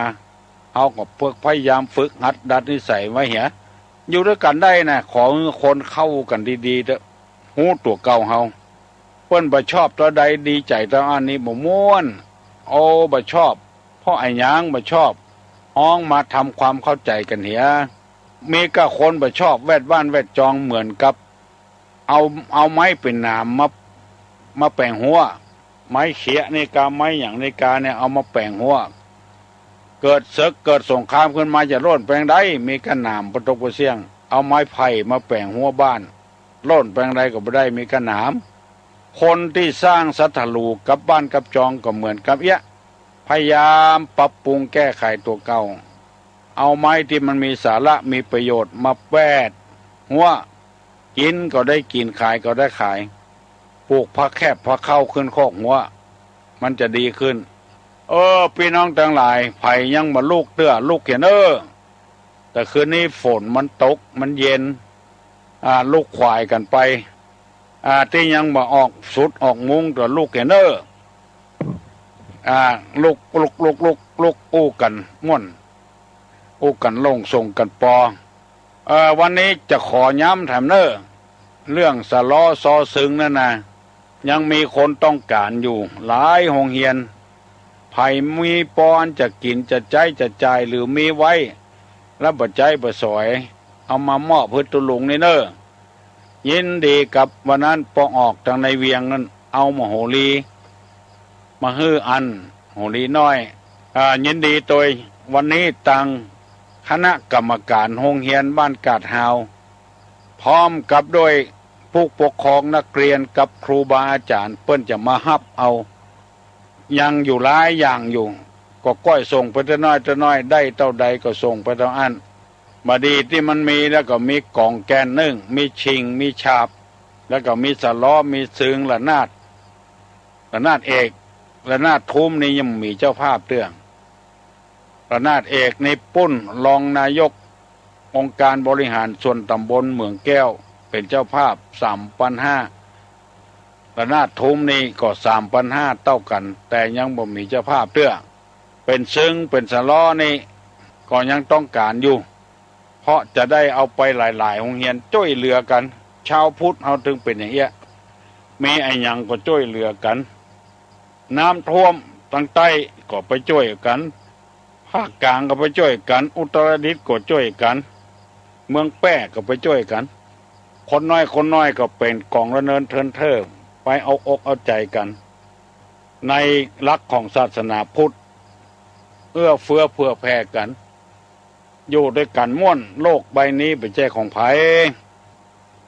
เฮาก็เปิกพยายามฝึกหัดดัดนิสัยไว้เหีย อยู่ตวยกั๋นได้น่ะ ขอหื้อคนเข้ากั๋นดีๆ เต๊อะ ฮู้ตั๋วเก่าเฮา เปิ้นบ่ชอบเต้าใดดีใจ๋เต้าอั้น นี่บ่ม่วน โอ้ บ่ชอบ เพราะอะหยังบ่ชอบ ฮ้องมาทำความเข้าใจ๋กั๋นเหีย มีก้าคนบ่ชอบแวดบ้านแวดจองเหมือนกับ เอา เอาไม้เป๋นหนามมา มาแป๋งฮั้ว ไม้เขียะนี่กา ไม้หยังนี่กาเนี่ย เอามาแป๋งฮั้ว เกิดศึกเกิดสงครามขึ้นมาจะโล่นไปตางใด มีก้าหนามปะตกปะเสี้ยง เอาไม้ไผ่มาแป๋งฮั้วบ้าน โล่นไปตางใดก็บ่ได้ มีก้าหนาม คนตี้สร้างศัตรูกับบ้านกับจองก็เหมือนกั๋นเอี้ย พยายามปรับปรุงแก้ไขตั๋วเก่า เอาไม้ตี้มันมีสาระมีประโยชน์มาแปดฮั้ว กิ๋นก็ได้กิ๋น ขายก็ได้ขาย ปลูกผักแคบผักเข้าขึ้นคอกฮั้ว มันจะดีขึ้น เออ ปี้น้องตังหลาย ใผยังบ่ลุกเตื้อ ลุกเหียเน่อ แต่คืนนี้ฝนมันตก มันเย็น อ่า ลุกขวายกั๋นไป อ่า ตี้ยังบ่ออกสุดออกมุ้งเตื้อ ลุกเหียเน่อ อ่า ลุก ลุก ลุก ลุก ลุก อู้กั๋นม่วน อู้กั๋นโล่งส่งกั๋นปอ เอ่อ วันนี้จะขอย้ำแถมเน่อ เรื่องสะล้อซอซึงนั่นนะ ยังมีคนต้องก๋านอยู่หลายโฮงเฮียน ใผมีปออันจะกิ๋นจะใจ๊จะจ่ายหรือมีไว้ แล้วบ่ใจ๊บ่สอย เอามามอบหื้อตุ๊ลุงนี่เน่อ ยินดีกับวันนั้นปอออกตางในเวียงนั้น เอามโหรีมาหื้ออัน โหรีน้อย อ่า ยินดีตวย วันนี้ตางคณะกรรมก๋านโฮงเฮียนบ้านกาดฮาว พร้อมกับด้วยผู้ปกครองนักเรียนกับครูบาอาจ๋ารย์ เปิ้นจะมาฮับเอา ยังอยู่หลายอย่างอยู่ ก็ก้อยส่งไปเต้าน้อยเต้าน้อย ได้เต้าใดก็ส่งไปเต้าอั้น บ่ดีตี้มันมีแล้วก็มีก๋องแก่นนึ่ง มีชิง มีฉาบ แล้วก็มีสะล้อ มีซึง ระนาด ระนาดเอก ระนาดทุ้มนี่ยังบ่มีเจ้าภาพเตื้อ ระนาดเอกนี่ปุ้นรองนายกองค์การบริหารส่วนตำบลเหมืองแก้วเป๋นเจ้าภาพ สามปันห้า ระนาดทุ้มนี่ก็ สามปันห้า เต้ากั๋น แต่ยังบ่มีเจ้าภาพเตื้อ เป๋นซึง เป๋นสะล้อนี่ก็ยังต้องก๋านอยู่ เพราะจะได้เอาไปหลายๆ โฮงเฮียนจ้วยเหลือกั๋น ชาวพุทธเฮาตึงเป๋นอย่างเอี้ย มีอะหยังก็จ้วยเหลือกั๋น น้ำท่วมตางใต้ก็ไปจ้วยกั๋น ภาคกลางก็ไปจ้วยกั๋น อุตรดิตถ์ก็จ้วยกั๋น เมืองแป้ก็ไปจ้วยกั๋น คนน้อยคนน้อยก็เป๋นก๋องระเนินเทินเท่อ ไปเอาอกเอาใจ๋กั๋น ในหลักของศาสนาพุทธ เอื้อเฟื้อเผื่อแผ่กั๋น อยู่ตวยกั๋นม่วน โลกใบนี้บ่ใจ้ของใผ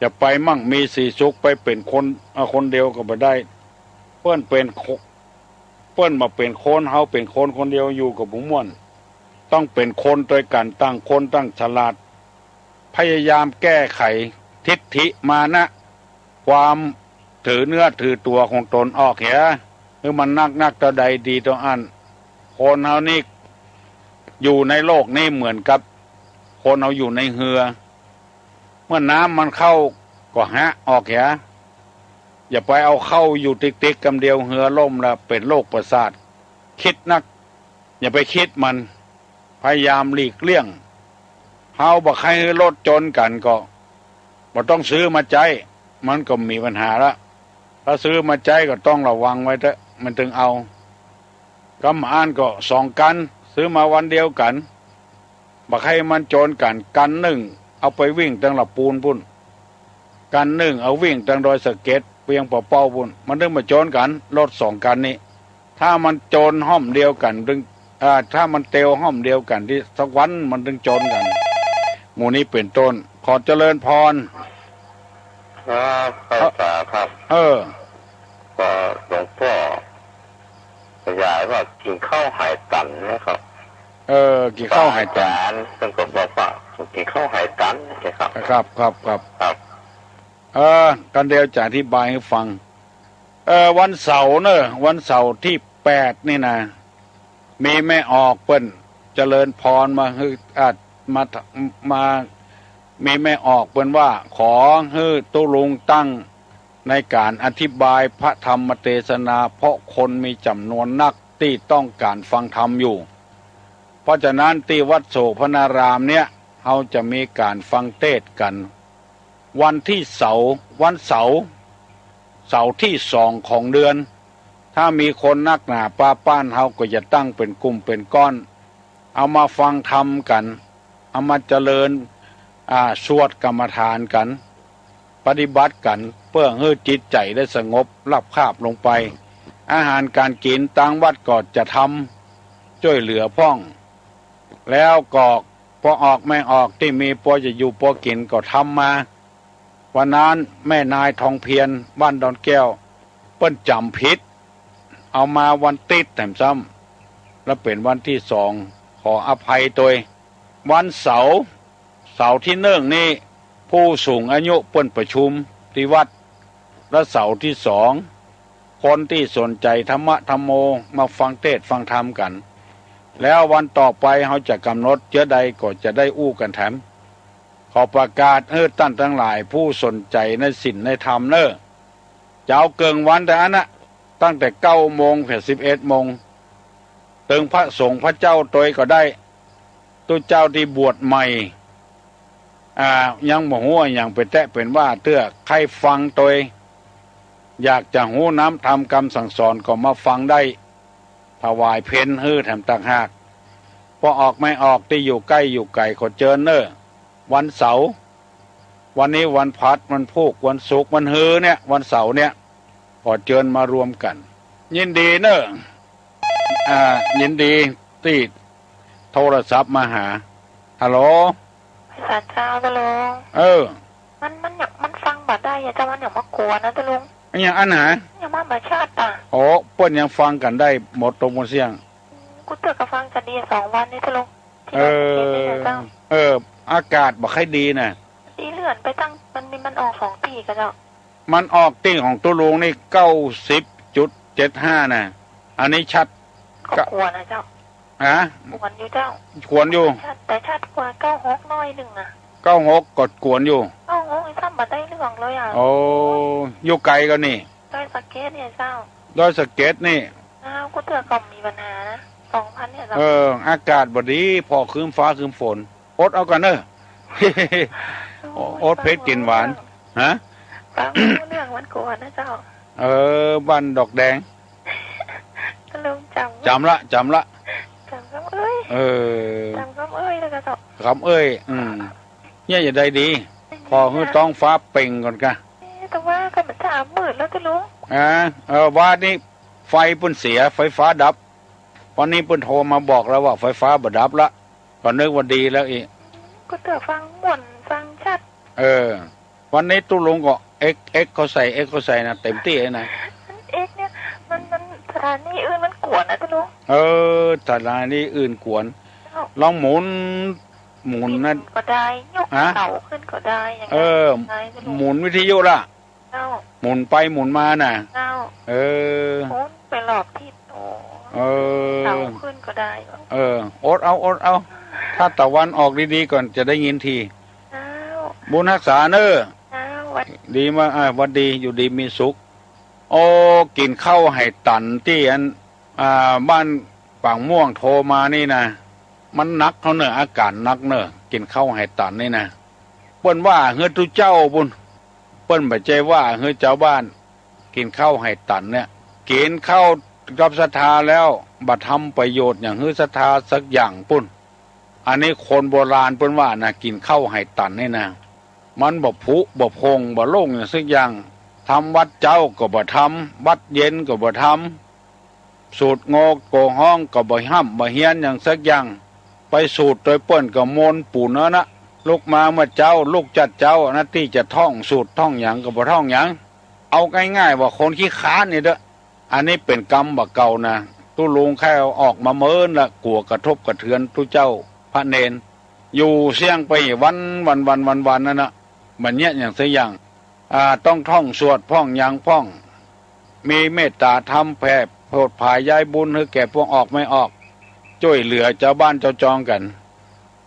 จะไปมั่งมีสีสุข ไปเป๋นคน เอ่อ คนเดียวก็บ่ได้ เปิ้นเป๋นโค- เปิ้นบ่าเป๋นคน เฮาเป๋นคนคนเดียวอยู่ก็บ่ม่วน ต้องเป๋นคนตวยกั๋น ต่างคนต่างฉลาด พยายามแก้ไขทิฐิมานะ ความถือเนื้อถือตั๋วของตนออกเหีย หื้อมันนักๆ เต้าใดดีเต้าอั้น คนเฮานี่อยู่ในโลกนี้เหมือนกับคนเฮาอยู่ในเฮือ เมื่อน้ำมันเข้าก็หะออกเหีย อย่าไปเอาเข้าอยู่ติกๆ กำเดียว เฮือล่มแล้วเป๋นโรคประสาท กึ๊ดนัก อย่าไปกึ๊ดมัน พยายามหลีกเลี่ยง เฮาบ่ใค่หื้อรถจนกั๋นก็ บ่ต้องซื้อมาใจ๊ มันก็มีปัญหาละ ถ้าซื้อมาใจ๊ก็ต้องระวังไว้เต๊อะ มันตึงเอา กำอั้นก็สองกั๋น ซื้อมาวันเดียวกั๋น บ่ใค่มันจนกั๋น กั๋นนึ่งเอาไปวิ่งตังละปูนปู้น กั๋นนึ่งเอาวิ่งตังดอยสะเก็ด เวียงป่าเป้าปู้น มันตึงบ่จนกั๋น รถสองกั๋นนี้ ถ้ามันจนฮ่อมเดียวกั๋นตึง อ่า ถ้ามันเตียวฮ่อมเดียวกั๋นตี้สักวันมันตึงจนกั๋น หมู่นี้เป๋นต้น ขอเจริญพร ครับ ครับ เอ่อ สาครับ เออ ก็หลวงป้อขยายว่ากิ๋นข้าวหายตันนะครับ เออ กิ๋นข้าวหายตัน อาจ๋ารย์เปิ้นก็บอกว่ากิ๋นข้าวหายตันนะครับ ครับ ครับ ครับ ครับ เออ กั๋นเดียวจะอธิบายหื้อฟัง เออ วันเสาร์เนอะ วันเสาร์ตี้แปดนี่นะ มีแม่ออกเปิ้นเจริญพรมาหื้อ อ่า มา มา มีแม่ออกเปิ้นว่า ขอหื้อตุ๊ลุงตั้งในก๋านอธิบายพระธรรมเตสนา เพราะคนมีจ๋ำนวนนักตี้ต้องก๋านฟังธรรมอยู่ เพราะฉะนั้นตี้วัดโสภณารามเนี่ย เฮาจะมีก๋านฟังเตสน์กั๋น วันตี้เสาร์ วันเสาร์ เสาร์ตี้สองของเดือน ถ้ามีคนนักหนาป้าป้าน เฮาก็จะตั้งเป๋นกลุ่มเป๋นก้อน เอามาฟังธรรมกั๋น เอามาเจริญ อ่า สวดกรรมฐานกั๋น ปฏิบัติกั๋น เปื้อหื้อจิตใจ๋ได้สงบราบคาบลงไป อาหารก๋านกิ๋นตางวัดก็จะทำจ้วยเหลือพ่อง แล้วก็ป้อออกแม่ออกตี้มีปอจะอยู่ปอกิ๋นก็ทำมา วันนั้นแม่นายทองเพียรบ้านดอนแก้ว เปิ้นจ๋ำผิด เอามาวันติ๊ดแถมซ้ำ แล้วเป๋นวันตี้สอง ขออภัยตวย วันเสาร์ เสาร์ตี้นึ่งนี่ ผู้สูงอายุเปิ้นประชุมตี้วัด และเสาร์ตี้สอง คนตี้สนใจ๋ธรรมะธัมโมมาฟังเตสน์ฟังธรรมกั๋น แล้ววันต่อไปเฮาจะก๋ำหนดเจื้อใดก็จะได้อู้กั๋นแถม ขอประกาศหื้อต้านตังหลายผู้สนใจ๋ในศีลในธรรมเน่อ จะเอาเกิ่งวันแต่อันนะ ตั้งแต่เก้าโมงเถิงสิบเอ็ดโมง ตึงพระสงฆ์พระเจ้าตวยก็ได้ ตุ๊เจ้าตี้บวชใหม่ อ่า ยังบ่ฮู้อะหยังเป๋นแต๊เป๋นว่าเตื้อ ใค่ฟังตวย อยากจะฮู้น้ำธรรมกำสั่งสอนก็มาฟังได้ ถวายเพลหื้อแถมต่างหาก ป้อออกแม่ออกตี้อยู่ใก้อยู่ไก๋ขอเจิญเน่อ วันเสาร์ วันนี้วันพฤหัส วันพูก วันศุกร์ วันฮือเนี่ย วันเสาร์เนี่ย ขอเจิญมารวมกั๋น ยินดีเน่อ อ่า ยินดีตี้โทรศัพท์มาหา ฮัลโหล สาเจ้า ฮัลโหล เออ มัน มันยัง มันฟังบ่ได้อะเจ้า มันยังมากวนนะเจ้าลุง อะหยังอั้นหนา ยังมาบ่ชัดอะ โอ้ เปิ้นยังฟังกั๋นได้หมดตรงหมดเสี้ยง อืม กูเตื้อก็ฟังกั๋นดีสองวันนี้เจ้าลุง ตี้ เออ เห็นนี่นะเจ้า เออ อากาศบ่ใค่ดีนะ ตี้เลื่อนไปตั้ง มันมี มันออกสองตี้ก็เจ้า มันออกตี้ของตุ๊ลุงนี่ เก้าสิบจุดเจ็ดห้า นะ อันนี้ชัด ก็กวนนะเจ้า ฮะ กวนอยู่เจ้า กวนอยู่ ชัด แต่ชัดกว่าเก้าหกหน้อยนึ่งอะ เก้าหกก็กวนอยู่ เก้าหกนี่ซ้ำบ่ได้เรื่องเลยอะ โอ้ อยู่ไก๋กั๋นนี่ ดอยสะเก็ดเนี่ยเจ้า ดอยสะเก็ดนี่ อ้าว กูเตื้อก็มีปัญหานะ สองวันเนี่ยเจ้า เออ อากาศบ่ดี ผ่อครึ้มฟ้าครึ้มฝน อดเอาก่อนเน่อ โอ๊ย อดเผ็ดกิ๋นหวาน ฮะ ฟังบ่ฮู้เรื่องมันกวนนะเจ้า เออ บ้านดอกแดง ลุงจ๋ำ จ๋ำละ จ๋ำละ จ๋ำกำเอ้ย เออ จ๋ำกำเอ้ยแล้วก็เจ้า กำเอ้ย อืม เนี่ยจะได้ดี ข อหื้อต๊องฟ้าเปล่งก่อนกะ เอ๊ะ แต่ว่าก็มันจะมืดแล้วจ้ะลุง อ่า เออ วานี้ไฟเปิ้นเสีย ไฟฟ้าดับ วันนี้เปิ้นโทรมาบอกแล้วว่าไฟฟ้าบ่ดับละ ก็นึกว่าดีแล้วอีก ก็เตื้อฟังม่วนฟังชัด เออ วันนี้ตุ๊ลุงก็เอ็ก เอ็กเขาใส่ เอ็กเขาใส่นะ เต็มตี้เลยนะ เอ็กเนี่ย มัน มันสถานีอื่นมันกวนนะจ้ะลุง เออ สถานีอื่นกวน เจ้า ลองหมุน หมุนนะ ก็ได้ ยก ฮะ เสาขึ้นก็ได้ อย่าง เออ นั้นได้จ้ะลุง หมุนวิทยุละ เจ้า หมุนไปหมุนมาน่ะ เจ้า เออ หมุนไปรอบทิศ โอ้ เออ เสาขึ้นก็ได้ เออ อดเอา อดเอา ถ้าตะวันออกดีๆ ก่อนจะได้ยินที เจ้า บุญฮักษาเน้อ เจ้า หวัด ดีมาก อ่า หวัดดี อยู่ดีมีสุข โอ้ กิ๋นข้าวไหตันตี้อัน อ่า บ้านปางม่วงโทรมานี่นะ มันหนักเขาเน้อ อาก๋านหนักเน้อ กิ๋นข้าวไหตันนี่นะ เปิ้นว่าหื้อตุ๊เจ้าปุ้น เปิ้นบ่ใจ้ว่าหื้อจาวบ้าน กิ๋นข้าวไหตันเนี่ย กิ๋นข้าวกับศรัทธาแล้ว บ่ทำประโยชน์หยังหื้อศรัทธาสักอย่างปุ้น อันนี้คนโบราณเปิ้นว่านะ กิ๋นข้าวไหตันนี่นะ มันบ่ผุบ่พงบ่โล่งหยังสักอย่าง ทำวัตรเจ๊าก็บ่ทำ วัตรเย็นก็บ่ทำ สูตรโงโกฮ้องก็บ่ฮ่ำบ่เฮียนหยังสักอย่าง ไปสูตรโตยเปิ้นก็มนต์ปู๋นเอานะ ลุกมาเมื่อเจ๊า ลุกจัดเจ๊านะ ตี้จะท่องสูตรท่องหยังก็บ่ท่องหยัง เอาง่ายๆ ว่าคนขี้คร้านนี่เต๊อะ อันนี้เป๋นกรรมบ่าเก่านะ ตุ๊ลุงใค่เอาออกมาเมินละ กั๋วกระทบกระเทือนตุ๊เจ้าพระเณร อยู่เสี้ยงไปวัน วัน วัน วัน วันนั่นนะ บ่เยียะหยังสักอย่าง อ่า ต้องท่องสวดพ่องหยังพ่อง มีเมตตาธรรมแผ่โผดผายย้ายบุญหื้อแก่พวกออกไม่ออก จ้วยเหลือจาวบ้านจาวจองกั๋น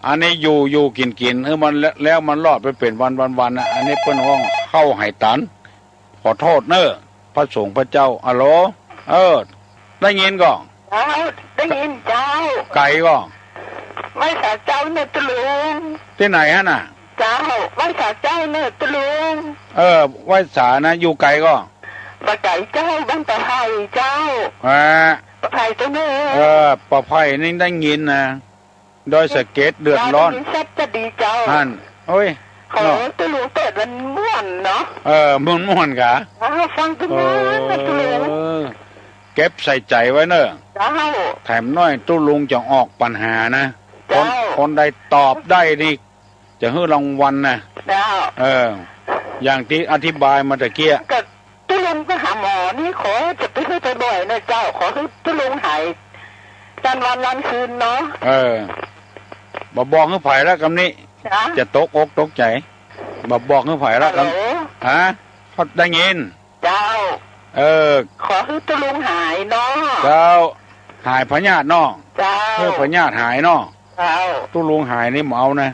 อันนี้อยู่อยู่กิ๋นกิ๋นหื้อมันแล้ว แล้วมันรอดไปเป๋นวันวันวันนะ อันนี้เปิ้นฮ้องข้าวไหตัน ขอโต้ษเน้อ พระสงฆ์พระเจ้า อะโหล เออ ได้ยินก่อ เจ้า ได้ยินเจ้า ไก๋ก่อ ไหว้สาเจ้าเน้อตุ๊ลุง ตี้ไหนหั้นน่ะ เจ้า ไหว้สาเจ้าเน้อตุ๊ลุง เออ ไหว้สานะ อยู่ไก๋ก่อ บ่ไก๋เจ้า บ้านป่าไผ่เจ้า อ่า ป่าไผ่เจ้าเน้อ เออ ป่าไผ่นี่ได้ยินนะ ดอยสะเก็ดเดือดร้อน เจ้า ได้ยินชัดจะดีเจ้า หั้น โอ๊ย ขอ เนาะ ตุ๊ลุงเปิดมันม่วนเนาะ เออ ม่วนๆ กะ อ้าว ฟังตั้งนานนะตุ๊ลุง เออ เก็บใส่ใจ๋ไว้เน้อ เจ้า แถมน้อยตุ๊ลุงจะออกปัญหานะ คน เจ้า คนใดตอบได้นี่ จะหื้อรางวัลนะ เจ้า เออ อย่างตี้อธิบายมาตะเกียะ ก็ตุ๊ลุงไปหาหมอนี่ ขอจะไปหื้อบ่อยๆ นะเจ้า ขอหื้อตุ๊ลุงหาย จันวันวันคืนเนาะ เออ บ่บอกหื้อใผละกำนี้ จ๊ะ จะตกอกตกใจ๋ บ่บอกหื้อใผละกำ ฮัลโหล ฮะ พอได้ยิน เจ้า เออ ขอหื้อตุ๊ลุงหายเนาะ เจ้า หายพยาธิเนาะ เจ้า หื้อพยาธิหายเนาะ เจ้า ตุ๊ลุงหายนี่บ่เอานะ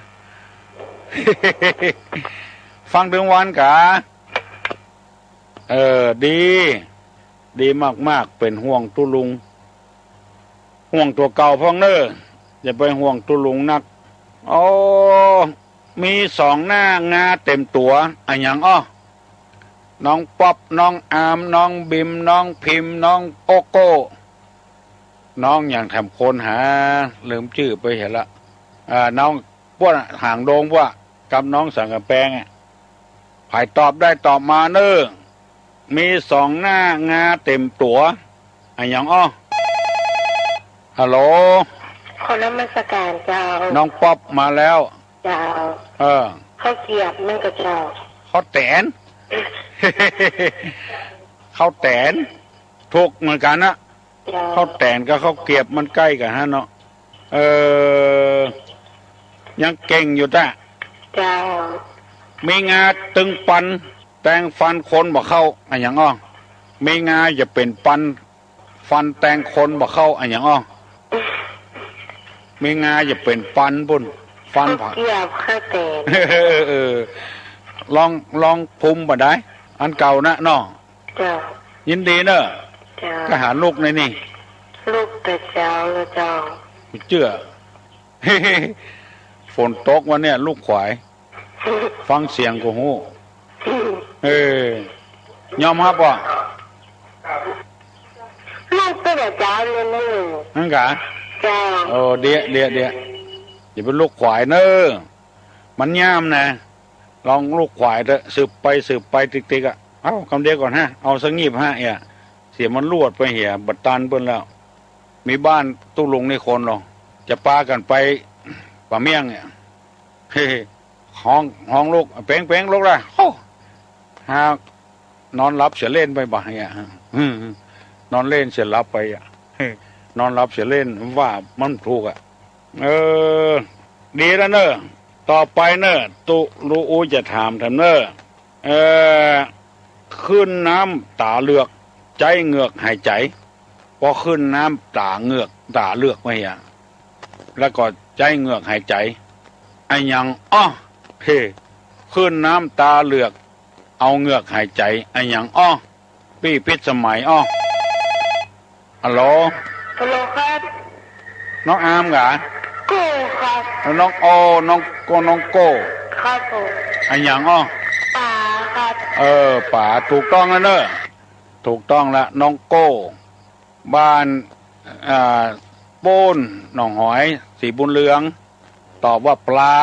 ฟังตึงวันกา เออ ดี ดีมากๆ เป๋นห่วงตุ๊ลุง ห่วงตั๋วเก่าพ่องเน้อ อย่าไปห่วงตุ๊ลุงนัก โอ้ มีสองหน้างาเต็มตั๋ว อะหยังอ้อ น้องป๊อป น้องอาร์ม น้องบิม น้องพิม น้องโกโก้ น้องหยังแถมคนหา ลืมจื้อไปเหียละ อ่า น้อง ป้วนหางโดงป้ว กับน้องสังกะแปงอะ ใผตอบได้ตอบมาเน้อ มีสองหน้างาเต็มตั๋ว อะหยังอ้อ ฮัลโหล ขอนมัสการเจ้า น้องป๊อปมาแล้ว เจ้า เออ ข้าวเกรียบนั่นก็เจ้า ข้าวแตน ข้าวแตน ถูกเหมือนกั๋นนะ เจ้า ข้าวแตนกับข้าวเกรียบมันใก้กั๋นหั้นเนาะ เออ ยังเก่งอยู่ต๊ะ เจ้า มีงาตึงปัน แตงฟันคนบ่เข้า อะหยังอ้อ มีงาจะเป๋นปัน ฟันแตงคนบ่เข้า อะหยังอ้อ มีงาจะเป๋นปันปุ้น ฟัน ข้าวเกรียบ ข้าวแตน เออ ลอง ลองภูมิบ่ได้ อันเก่านะเนาะ เจ้า ยินดีเน้อ เจ้า ก็หาลูกในนี่ ลูกแต่เจ้าละเจ้า เจื้อ ฝนตกวันเนี้ย ลูกขวาย ฟังเสียงก็ฮู้ เออ ยอมฮับว่า ลูกแต่เจ้าเลยเน้อ หั้นกา เจ้า เออ เดี๋ยว เดี๋ยว เดี๋ยว อย่าไปลูกขวายเน้อ มันย่ามนะ ลองลูกขวายเต๊อะ สืบไปสืบไปติกๆ อะ เอ้า กำเดียวก่อนฮะ เอาสะงีบฮะ เหีย เสียมันลวดไปเหีย บ่ตันเปิ้นแล้ว มีบ้านตุ๊ลุงนี่คนลอ จะปากั๋นไปป่าเมี่ยงเนี่ย ฮ้อง ฮ้องลูก เป๋ง เป๋ง ลุกละ โอ้ หากนอนหลับเสียเล่นไปบ่ะเนี่ย นอนเล่นเสียหลับไปอะ นอนหลับเสียเล่น ว่ามันถูกอะ เออ ดีแล้วเน่อ ต่อไปเน่อ ตุ๊ลุงอู้จะถามแถมเน่อ เออ ขึ้นน้ำต๋าเหลือก ใจ๊เหงือกหายใจ๋ ปอขึ้นน้ำต๋าเหงือก ต๋าเหลือกไว้อะ แล้วก็ใจ๊เหงือกหายใจ๋ อะหยังอ้อ เฮ้ ขึ้นน้ำต๋าเหลือก เอาเหงือกหายใจ๋ อะหยังอ้อ ปี้พิสมัยอ้อ ฮัลโหล ฮัลโหลครับ น้องอาร์มกา โก้ครับ แล้วน้องโอ น้องโก้ น้องโก้ ครับผม อะหยังอ้อ ป๋าครับ เออ ป๋า ถูกต้องแล้วเน่อ ถูกต้องละ น้องโก้ บ้าน อ่า ปูน หนองหอย สีบุญเรือง ตอบว่าปลา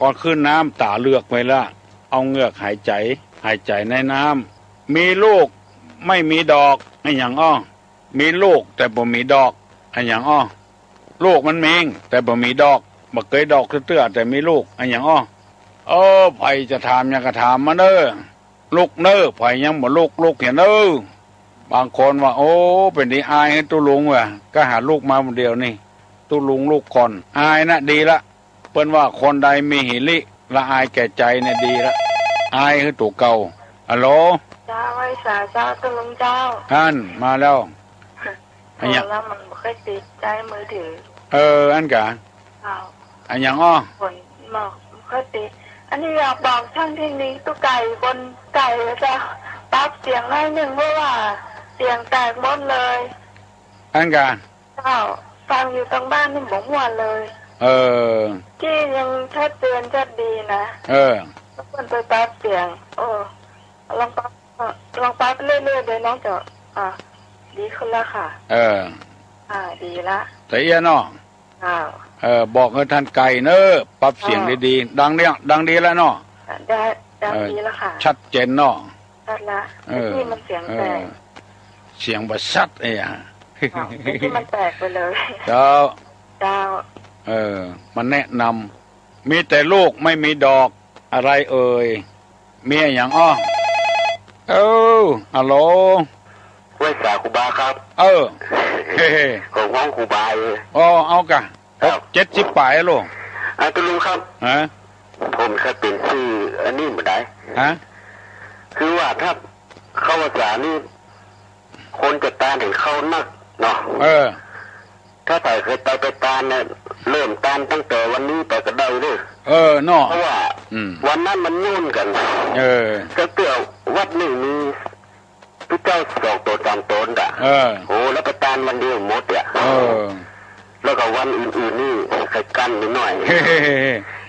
ก่อนขึ้นน้ำต๋าเหลือกไว้ละ เอาเหงือกหายใจ๋ หายใจ๋ในน้ำ มีลูกไม่มีดอก อะหยังอ้อ มีลูกแต่บ่มีดอก อะหยังอ้อ ลูกมันมี แต่บ่มีดอก บ่เกยดอกเตื้อๆ แต่มีลูก อะหยังอ้อ เออ ใผจะถามหยังก็ถามมาเน่อ ลุกเน่อ ใผยังบ่ลุก ลุกเหียเน่อ บางคนว่า โอ้ เป๋นดีอายหื้อตุ๊ลุงว่ะ ก็หาลูกมาผู้เดียวนี่ ตุ๊ลุงลุกก่อน อายนะดีละ เปิ้นว่าคนใดมีหิริละอายแก่ใจ๋เนี่ยดีละ อายหื้อตั๋วเก่า ฮัลโหล เจ้า ไหว้สาเจ้า ตุ๊ลุงเจ้า อั้น มาแล้ว อะหยัง โทรแล้วมันบ่ค่อยติด ใจ๊มือถือ เออ อั้นกา เจ้า อะหยังอ้อ ฝนบอกบ่ค่อยติด อันนี้อยากบอกช่างเทคนิคตุ๊ไก่บนไก่เจ้า ปรับเสียงหน้อยนึ่ง เพราะว่าเสียงแตกหมดเลย อั้นกา เจ้า ฟังอยู่ตางบ้านนี่บ่ม่วนเลย เออ กี้ยังชัดเจนชัดดีนะ เออ แล้วเปิ้นไปปรับเสียง โอ้ ลองปรับ ลองปรับเรื่อยๆ เดี๋ยวน้องจะ อ่ะ ดีขึ้นแล้วค่ะ เออ อ่า ดีละ ละเอียดเนาะ อ้าว เออ บอกหื้อท่านไก่เน่อ ปรับเสียง อ้าว ดีๆ ดังเนี่ย ดังดีแล้วเนาะ ได้ ดัง เออ ดีแล้วค่ะ ชัดเจนเนาะ ชัดละ เออ นี่มันเสียงแตก เออ เสียงบ่ชัดเอ้ยอะ อ้าว นี่มันแตกไปเลย เจ้า เจ้า เออ มาแนะนำ มีแต่ลูกไม่มีดอก อะไรเอ่ย มีอะหยังอ้อ เออ ฮัลโหล ไหว้สาครูบาครับ เออ เฮ้ๆ ของห้องครูบาเอง อ๋อ เอากะ ครับ หกเจ็ดสิบป๋ายอะลูก อ่ะ ตุ๊ลุงครับ ฮะ ผมเคยเป๋นซื่ออันนี้บ่ได้ ฮะ คือว่าถ้าเข้าพรรษานี่ คนจะตานเห็นเข้านักเนาะ เออ ถ้าใผเคยไป ไปตานเนี่ย เริ่มตานตั้งแต่วันนี้ไปก็ได้เด้อ เออ เนาะ เพราะว่า อืม วันนั้นมันโยนกั๋น เออ ก็เตื้อวัดนึ่งมี ตุ๊เจ้าสองต๋นสามต๋นอะ เออ โอ้ แล้วไปตานวันเดียวหมดอะ เออ แล้วก็วันอื่นๆ นี่ใค่กั้นนิดหน่อย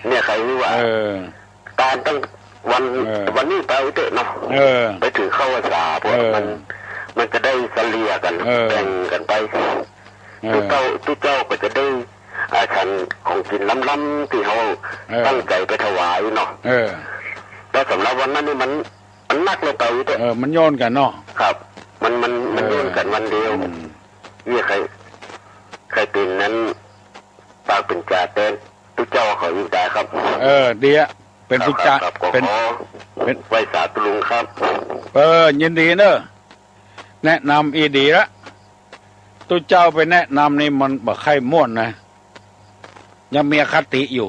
เนี่ยใค่ว่า เออ ตานตั้งวัน เออ วันนี้ไปเอาเต๊อะเนาะ เออ ไปถือเข้าพรรษา เพราะ เออ มัน มันจะได้เสลี่ยกั๋น เออ แบ่งกั๋นไป เออ ตุ๊เจ้า ตุ๊เจ้าก็จะได้ อ่า ฉันของกิ๋นล้ำๆ ตี้เฮา เออ ตั้งใจ๋ไปถวายเนาะ เออ แต่สำหรับวันนั้นนี่มัน มันนักเลยไปเต๊อะ เออ มันโยนกั๋นเนาะ ครับ มัน มัน มัน เออ โยนกั๋นวันเดียว อืม เนี่ยใค่ ใค่เป๋นนั้น ปากเป๋นจ๋าแตนตุ๊เจ้าเขาอยู่ได้ครับ เออ ดีอะ เป๋นตุ๊จ๋า ครับ ครับ ก็ เป๋น ขอ เป๋น ไหว้สาตุ๊ลุงครับ เออ ยินดีเน่อ แนะนำอี้ดีละ ตุ๊เจ้าไปแนะนำนี่มันบ่ใค่ม่วนนะ ยังมีอคติอยู่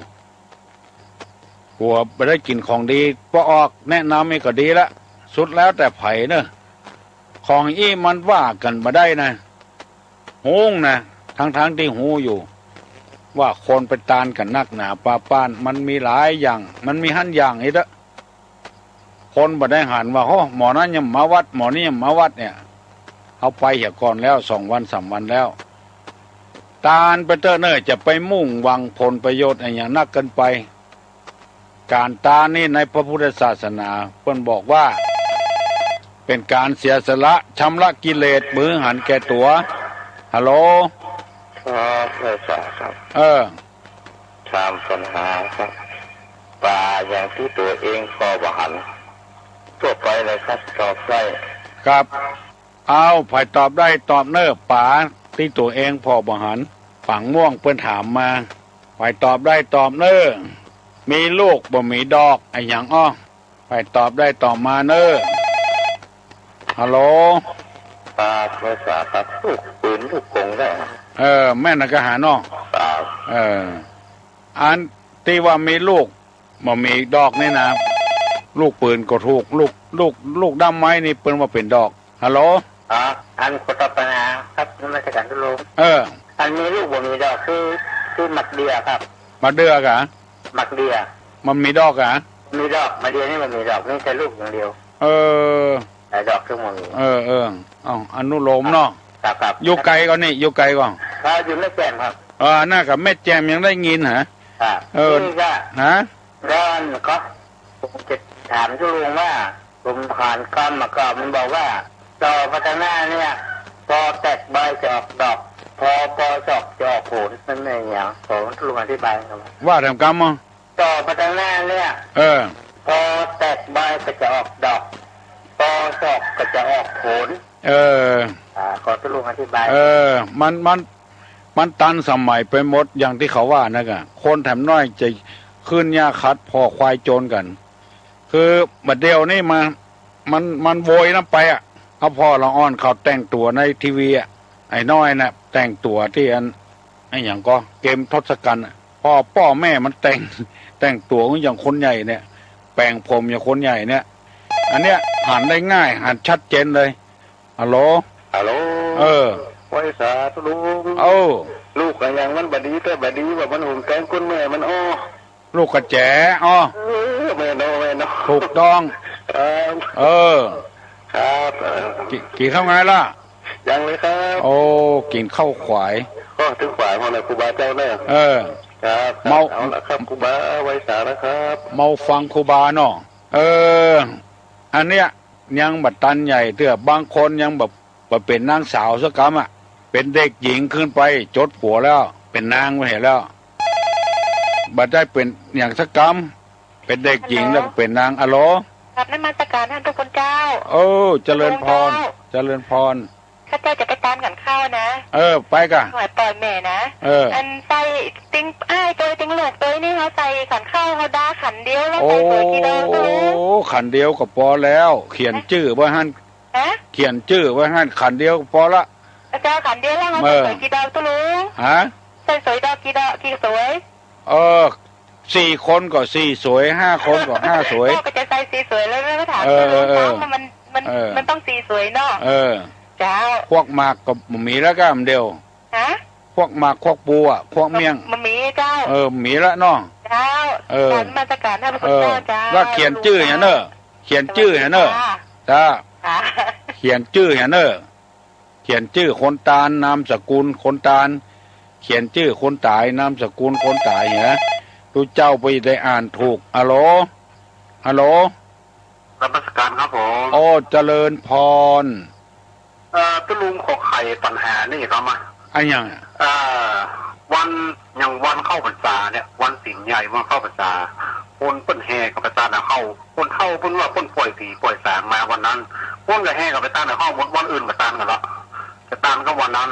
กั๋วบ่ได้กิ๋นของดี ปอออกแนะนำอี้ก็ดีละ สุดแล้วแต่ใผเน่อ ของอี้มันว่ากั๋นบ่ได้นะ ฮู้นะ ทั้งๆ ตี้ฮู้อยู่ ว่าคนไปตานกั๋นนักหนาปาป๊าน มันมีหลายอย่าง มันมีหั้นอย่างอี้เต๊อะ คนบ่ได้หันว่า โอ้ หมอนั้นยังบ่มาวัด หมอนี้ยังบ่มาวัดเนี่ย เฮาไปเหียก่อนแล้ว สองวันสามวันแล้ว ตานไปเต๊อะเน่อ จะไปมุ่งหวังผลประโยชน์อะหยังนักเกินไป ก๋านตานนี่ในพระพุทธศาสนาเปิ้นบอกว่า เป๋นก๋านเสียสละชำระกิเลส บ่หื้อหันแก่ตั๋ว ฮัลโหล ครับ ไหว้สาครับ เออ ถามปัญหาครับ ป๋าอย่างตี้ตั๋วเองผ่อบ่หัน ทั่วไปเลยครับ ตอบได้ ครับ เอา ใผตอบได้ตอบเน่อ ป๋าตี้ตั๋วเองผ่อบ่หัน ฝังม่วงเปิ้นถามมา ใผตอบได้ตอบเน่อ มีลูกบ่มีดอก อะหยังอ้อ ใผตอบได้ตอบมาเน่อ ฮัลโหล ครับ ภาษาครับ ลูกปืนลูกกงได้ครับ เออ แม่นนะกะหาเนาะ ครับ เออ อันตี้ว่ามีลูกบ่มีดอกนี่นะ ลูกปืนก็ถูก ลูก ลูก ลูกด้ามไม้นี่เปิ้นว่าเป๋นดอก ฮัลโหล อ๋อ อันขอตอบปัญหาครับ นมัสการตุ๊ลุง เออ อันมีลูกบ่มีดอกคือ คือหมากเดื่อครับ หมากเดื่อกะ หมากเดื่อ มันมีดอกกะ มีดอก หมากเดื่อนี่มันมีดอก มีแต่ลูกอย่างเดียว เออ แต่ดอกคือบ่มี เออ เออ เอา อนุโลมเนาะ ครับ ครับ อยู่ไกลก่อนี่ อยู่ไกลก่อ ครับ อยู่แม่แจ่มครับ เออ อันนั้นกะแม่แจ่มยังได้ยินหะ ครับ เออ นี่กะ ฮะ ก็ ก็ผมจะถามตุ๊ลุงว่า ผมขานกำมาก่อน มันบอกว่า ตอพัฒนาเนี่ย ปอแตกใบจะออกดอก พอ ปอศอกจะออกผล มันเป็นอย่าง ขอตุ๊ลุงอธิบายหน่อย ว่าแถมกำอ่ะ ตอพัฒนาเนี่ย เออ ปอแตกใบก็จะออกดอก ปอศอกก็จะออกผล เออ อ่า ขอตุ๊ลุงอธิบาย เออ มัน มัน มันตันสมัยไปหมด อย่างตี้เขาว่านั่นกะ คนแถมน้อยจะขึ้นหญ้าคัดผ่อควายโจรกั๋น คือบ่าเดี่ยวนี้มา มัน มันโวยนั้นไปอะ เอาผ่อละอ่อนเขาแต่งตั๋วในทีวีอะ ไอ้น้อยน่ะ แต่งตั๋วตี้อัน ไอ้หยังก็ เกมทศกัณฐ์อะ ป้อ ป้อแม่มันแต่ง แต่งตั๋วอย่างคนใหญ่เนี่ย แป๋งผมอย่างคนใหญ่เนี่ย อันเนี้ยหันได้ง่าย หันชัดเจนเลย ฮัลโหล ฮัลโหล เออ ไหว้สาตุ๊ลุง เออ ลูกอะหยังมันบ่ดี แต่บ่ดีว่ามันหุงแกงก้นแม่มันอ้อ ลูกกระแจอ้อ เออ แม่นเนาะ แม่นเนาะ ถูกต้อง ครับ เออ ครับ เออ กิ๋น กิ๋นข้าวไงล่ะ ยังเลยครับ โอ้ กิ๋นข้าวขวาย ก็ถึงขวายมาเลยครูบาเจ้าเน่อ เออ ครับ เมา เอาละครับ ครูบา ไหว้สานะครับ เมาฟังครูบาเนาะ เออ อันเนี้ย ยังบ่ตันใหญ่เตื้อ บางคนยังบ่ บ่เป๋นนางสาวสักกำอะ เป๋นเด็กหญิงขึ้นไป จดผัวแล้ว เป๋นนางไปเหียแล้ว บ่ได้เป๋นหยังสักกำ เป๋นเด็กหญิงแล้วก็เป๋นนาง ฮัลโหล กราบนมัสการต้านเจ้าคุณเจ้า เออ เจริญพร เจ้า เจริญพร ข้าเจ้าจะไปตานขันข้าวนะ เออ ไปก่ะ ถวายปอยแม่นะ เออ อันใส่ติ๊งอ้ายตวยติ๊งลูกตวยนี่ เฮาใส่ขันข้าวเฮาดาขันเดียว แล้วใส่สวยกี่ดอก โอ้ เจ้า ขันเดียวก็ปอแล้ว เขียนจื้อไว้หั้น ฮะ เขียนจื้อไว้หั้นขันเดียวก็ปอละ เจ้า ขันเดียวแล้วเฮา เออ ใส่สวยกี่ดอกตุ๊ลุง ฮะ ใส่สวยดอกกี่ดอก กี่สวย เออ สี่คนก็สี่สวย ห้าคนก็ห้าสวย ก็จะใส่สี่สวยแล้ว แล้วถาม เออ ตุ๊ลุง เออ ว่ามัน มัน เออ มันต้องสี่สวยเนาะ เออ เจ้า พวกหมากก็บ่มีแล้วก้าอันเดียว ฮะ พวกหมาก พวกปูอะ พวกเมี่ยง บ่มีเจ้า เออ บ่มีละเนาะ เจ้า เออ กราบนมัสการต้านพระคุณเจ้า เออ เจ้า แล้วเขียนจื้อหั้นเน่อ เขียนจื้อหั้นเน่อ สวัสดีค่ะ จ้า ค่ะ เขียนจื้อหั้นเน่อ เขียนจื้อคนตาน นามสกุลคนตาน เขียนจื้อคนต๋าย นามสกุลคนต๋ายเหีย ตุ๊เจ้าไปได้อ่านถูก ฮัลโหล ฮัลโหล นมัสการครับผม โอ้ เจริญพร เอ่อ ตุ๊ลุงขอไขปัญหานี่ครับมา อะหยังอะ เอ่อ วัน อย่างวันเข้าพรรษาเนี่ย วันศีลใหญ่ วันเข้าพรรษา คนเปิ้นแห่กับไปตานเอาเข้า คนเฒ่าเปิ้นว่าเปิ้นป่อยผีป่อยสางมาวันนั้น เปิ้นก็แห่กับไปตานเอาเข้าหมด วันอื่นบ่ตานกั๋นละ ไปตานก็วันนั้น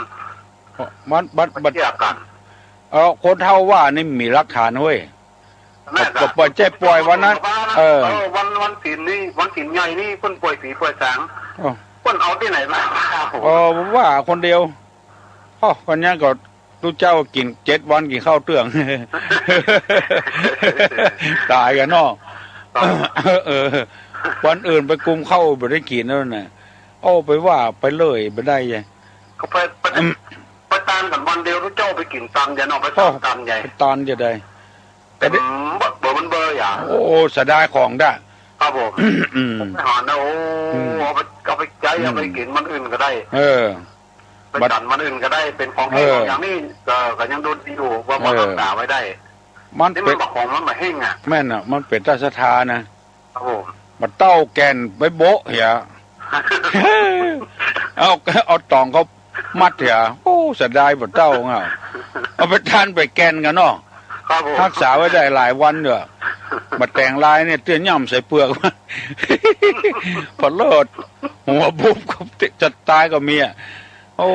มัน มัน มัน มันเกี่ยวกั๋น เออ คนเฒ่าว่านี่มีหลักฐานเว้ย นั่นแหละ ก็ ก็บ่ใจ้ป่อยวันนั้น เออ เออ วัน วันศีลนี่ วันศีลใหญ่นี่เปิ้นป่อยผีป่อยสาง อ๋อ เปิ้นเอาตี้ไหนมา อ๋อ ว่าคนเดียว อ๋อ ก็ยังก็ตุ๊เจ้ากิ๋นเจ็ดวันกิ๋นข้าวเตื้อง ต๋ายกั๋นเนาะ ครับ เออ วันอื่นไปกุมข้าวบ่ได้กิ๋นแล้วน่ะ โอ้ ไปว่าไปเลยบ่ได้ไง ก็ไป ไป อืม ไปตานกั๋นวันเดียว ตุ๊เจ้าไปกิ๋นตานใหญ่เนาะ ไปตาน อ๋อ ตานใหญ่ ไปตานใหญ่ได้ เต็มเบอร์ เบอร์มันเบอร์อย่าง โอ้ เสียดายของด้า ครับผม อืม ไปหานะ โอ้ อืม เอาไป เอาไปใจ๊ อืม เอาไปกิ๋นวันอื่นก็ได้ เออ ไปฉันวันอื่นก็ได้ เป๋นของแห้ง เออ ของอย่างนี้ ก็ ก็ยังดูดีอยู่ ว่า เออ ว่ารักษาไว้ได้ มัน นี่มัน เป๋น บ่าของมันบ่าแห้งอะ แม่นอะ มันเป๋นตาศรัทธานะ ครับผม บ่าเต้าแก่นไปโบ๊ะเหีย เอา เอาต๋องเขามัดเหีย โอ้ เสียดายบ่าเต้าอ่ะ เอาไปตานไปแก่นกั๋นเนาะ ครับผม รักษาไว้ได้หลายวันเด้อ ป้าแตงลายเนี่ย เตี้ยย่ำใส่เปือก พะเลิด หัวบุบก็จะต๋ายก็มีอะ โอ้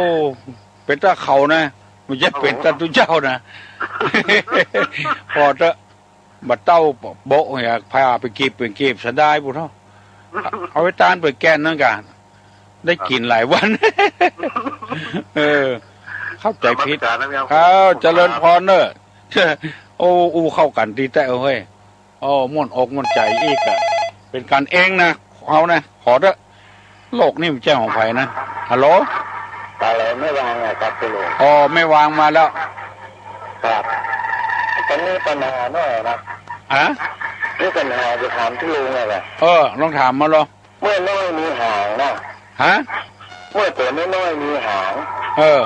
เป๋นตาเขานะ บ่ใจ้เป๋นตาตุ๊เจ้านะ ผ่อเต๊อะ บ่าเต้าโบ๊ะเนี่ย ผ่าไปกีบเป็นกีบ เสียดายปุ้นเนาะ เอาไปตานไปแกนนั่นก่ะ ได้กิ๋นหลายวัน เออ เข้าใจ๋ผิด นมัสก๋านนะ เอ้า เจริญพรเน่อ โอ้ อู้เข้ากั๋นดีแต๊เฮ้ย โอ้ ม่วนอกม่วนใจ๋อีกอะ เป๋นกั๋นเองนะ เฮานะ ขอเต๊อะ โลกนี้บ่ใจ้ของใผนะ ฮัลโหล ฮัลโหล แม่วางอะครับ คุณลุง อ๋อ แม่วางมาแล้ว ครับ ต๋อนนี้ปัญหาหน้อยนะ ฮะ นี่ปัญหาจะถามคุณลุงอะนะ เออ ลองถามมาลอ เมื่อน้อยมีหางนะ ฮะ เมื่อตั๋วน้อยๆมีหาง เออ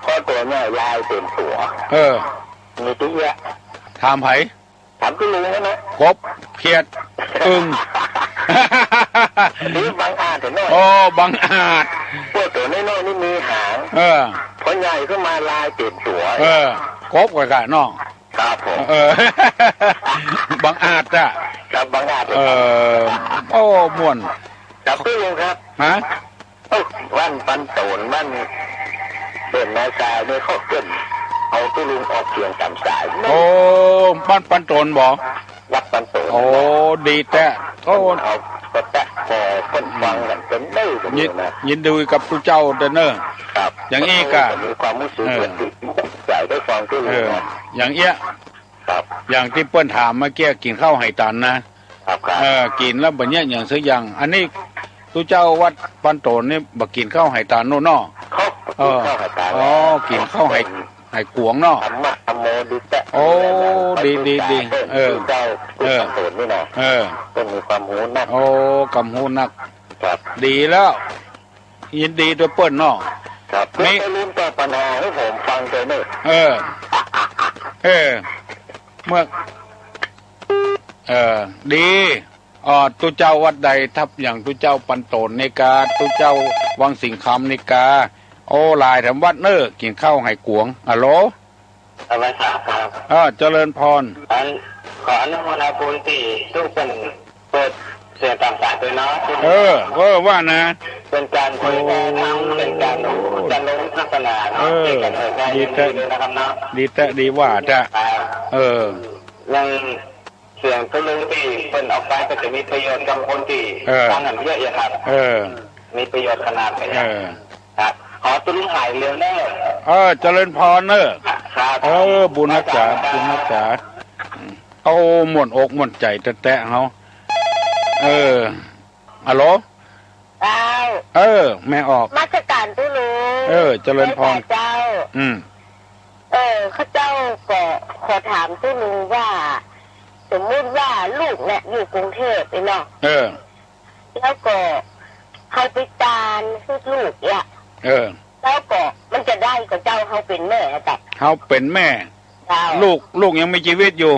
พอตั๋วใหญ่ลายเต๋มตั๋ว เออ มีตี้เยียะ ถามใผ ถามคุณลุงนั่นนะ กบ เขียด อึ่ง นี่บังอาจเนาะ อ๋อ บังอาจ เมื่อตั๋วน้อยๆนี่มีหาง เออ พอใหญ่ขึ้นมาลายเต๋มตั๋ว เออ กบกะกะเนาะ ครับผม เออ บังอาจอะ ครับ บังอาจ เออ โอ้ ม่วน ครับ คุณลุงครับ ฮะ เอ้า บ้านปันโตน บ้านเปิ้นนาซายนี่เขาเปิ้นเอาคุณลุงออกเสียงต๋ามสาย โอ้ บ้านปันโตนบ่ วัดปันโตน โอ้ ดีแต๊ โอ้ เอาก็แต๊พอเปิ้นฟังกั๋นเปิ้นได้กั๋น ยิน นะ ยินดีกับตุ๊เจ้าเต๊อะเน่อ ครับ อย่างอี้กะ มีความรู้สึก เออ ว่าดีใจ๋ได้ฟังคุณลุงนะ เออ อย่างเอี้ย ครับ อย่างตี้เปิ้นถามเมื่อกี้ กิ๋นข้าวไหต๋านนะ ครับ ครับ เออ กิ๋นแล้วบ่เยียะหยังสักอย่าง อันนี้ตุ๊เจ้าวัดปันโตนนี่บ่กิ๋นข้าวไหต๋านโน่นเนาะ เขา เออ กิ๋นข้าวไหต๋าน อ๋อ กิ๋นข้าวไห ไหกวงเนาะ ธรรมะธรรมโมดีแต๊ โอ้ ดี ดี ดี เออ เจ้า เออ ปันโตนนี่นะ เออ เปิ้นมีความฮู้นัก โอ้ ความฮู้นัก ครับ ดีแล้ว ยินดีตวยเปิ้นเนาะ ครับ มี แล้วอย่าลืมตอบปัญหาหื้อผมฟังตวยเน่อ เออ เออ เมื่อ เออ ดี อ๋อ ตุ๊เจ้าวัดใด ถ้าอย่างตุ๊เจ้าปันโตนนี่กา ตุ๊เจ้าวังสิงห์คำนี่กา โอ้ หลายแถมวัดเน่อ กิ๋นข้าวไหกวง ฮัลโหล นมัสก๋านครับ เออ เจริญพร อัน ขออนุโมทนาบุญตี้ตุ๊เปิ้นเปิดเสียงต๋ามสายตวยเนาะ เออ เออ ว่านะ เป๋นก๋านเผยแผ่ธรรม เป๋นก๋าน โอ้ จันทร์ลงศาสนาเนาะ เออ เป๋นก๋านเผยแผ่ ดีแต๊ ยินดีด้วยนะครับเนาะ ดีแต๊ ดีว่าแต๊ ครับ เออ ยัง เสียงตุ๊ลุงตี้เปิ้นออกไปก็จะมีประโยชน์กับคนตี้ เออ ฟังกั๋นเยียะอยู่ครับ เออ มีประโยชน์ขนาดเลย เออ ครับ ขอตุ๊ลุงหายเร็วเน่อ เออ เจริญพรเน่อ ครับ เออ บุญฮักษา ครับ บุญฮักษา เอาม่วนอกม่วนใจ๋แต๊ๆ เฮา เออ ฮัลโหล เจ้า เออ แม่ออก นมัสก๋านตุ๊ลุง เออ เจริญพร เจ้า อืม เออ ข้าเจ้าก็ขอถามตุ๊ลุงว่า สมมุติว่าลูกเนี่ยอยู่กรุงเทพฯนี่เนาะ เออ แล้วก็เขาไปตานหื้อลูกเนี่ย เออ แล้วก็มันจะได้ก่อเจ้า เฮาเป๋นแม่อะเจ้า เฮาเป๋นแม่ เจ้า ลูก ลูกยังมีจีวิตอยู่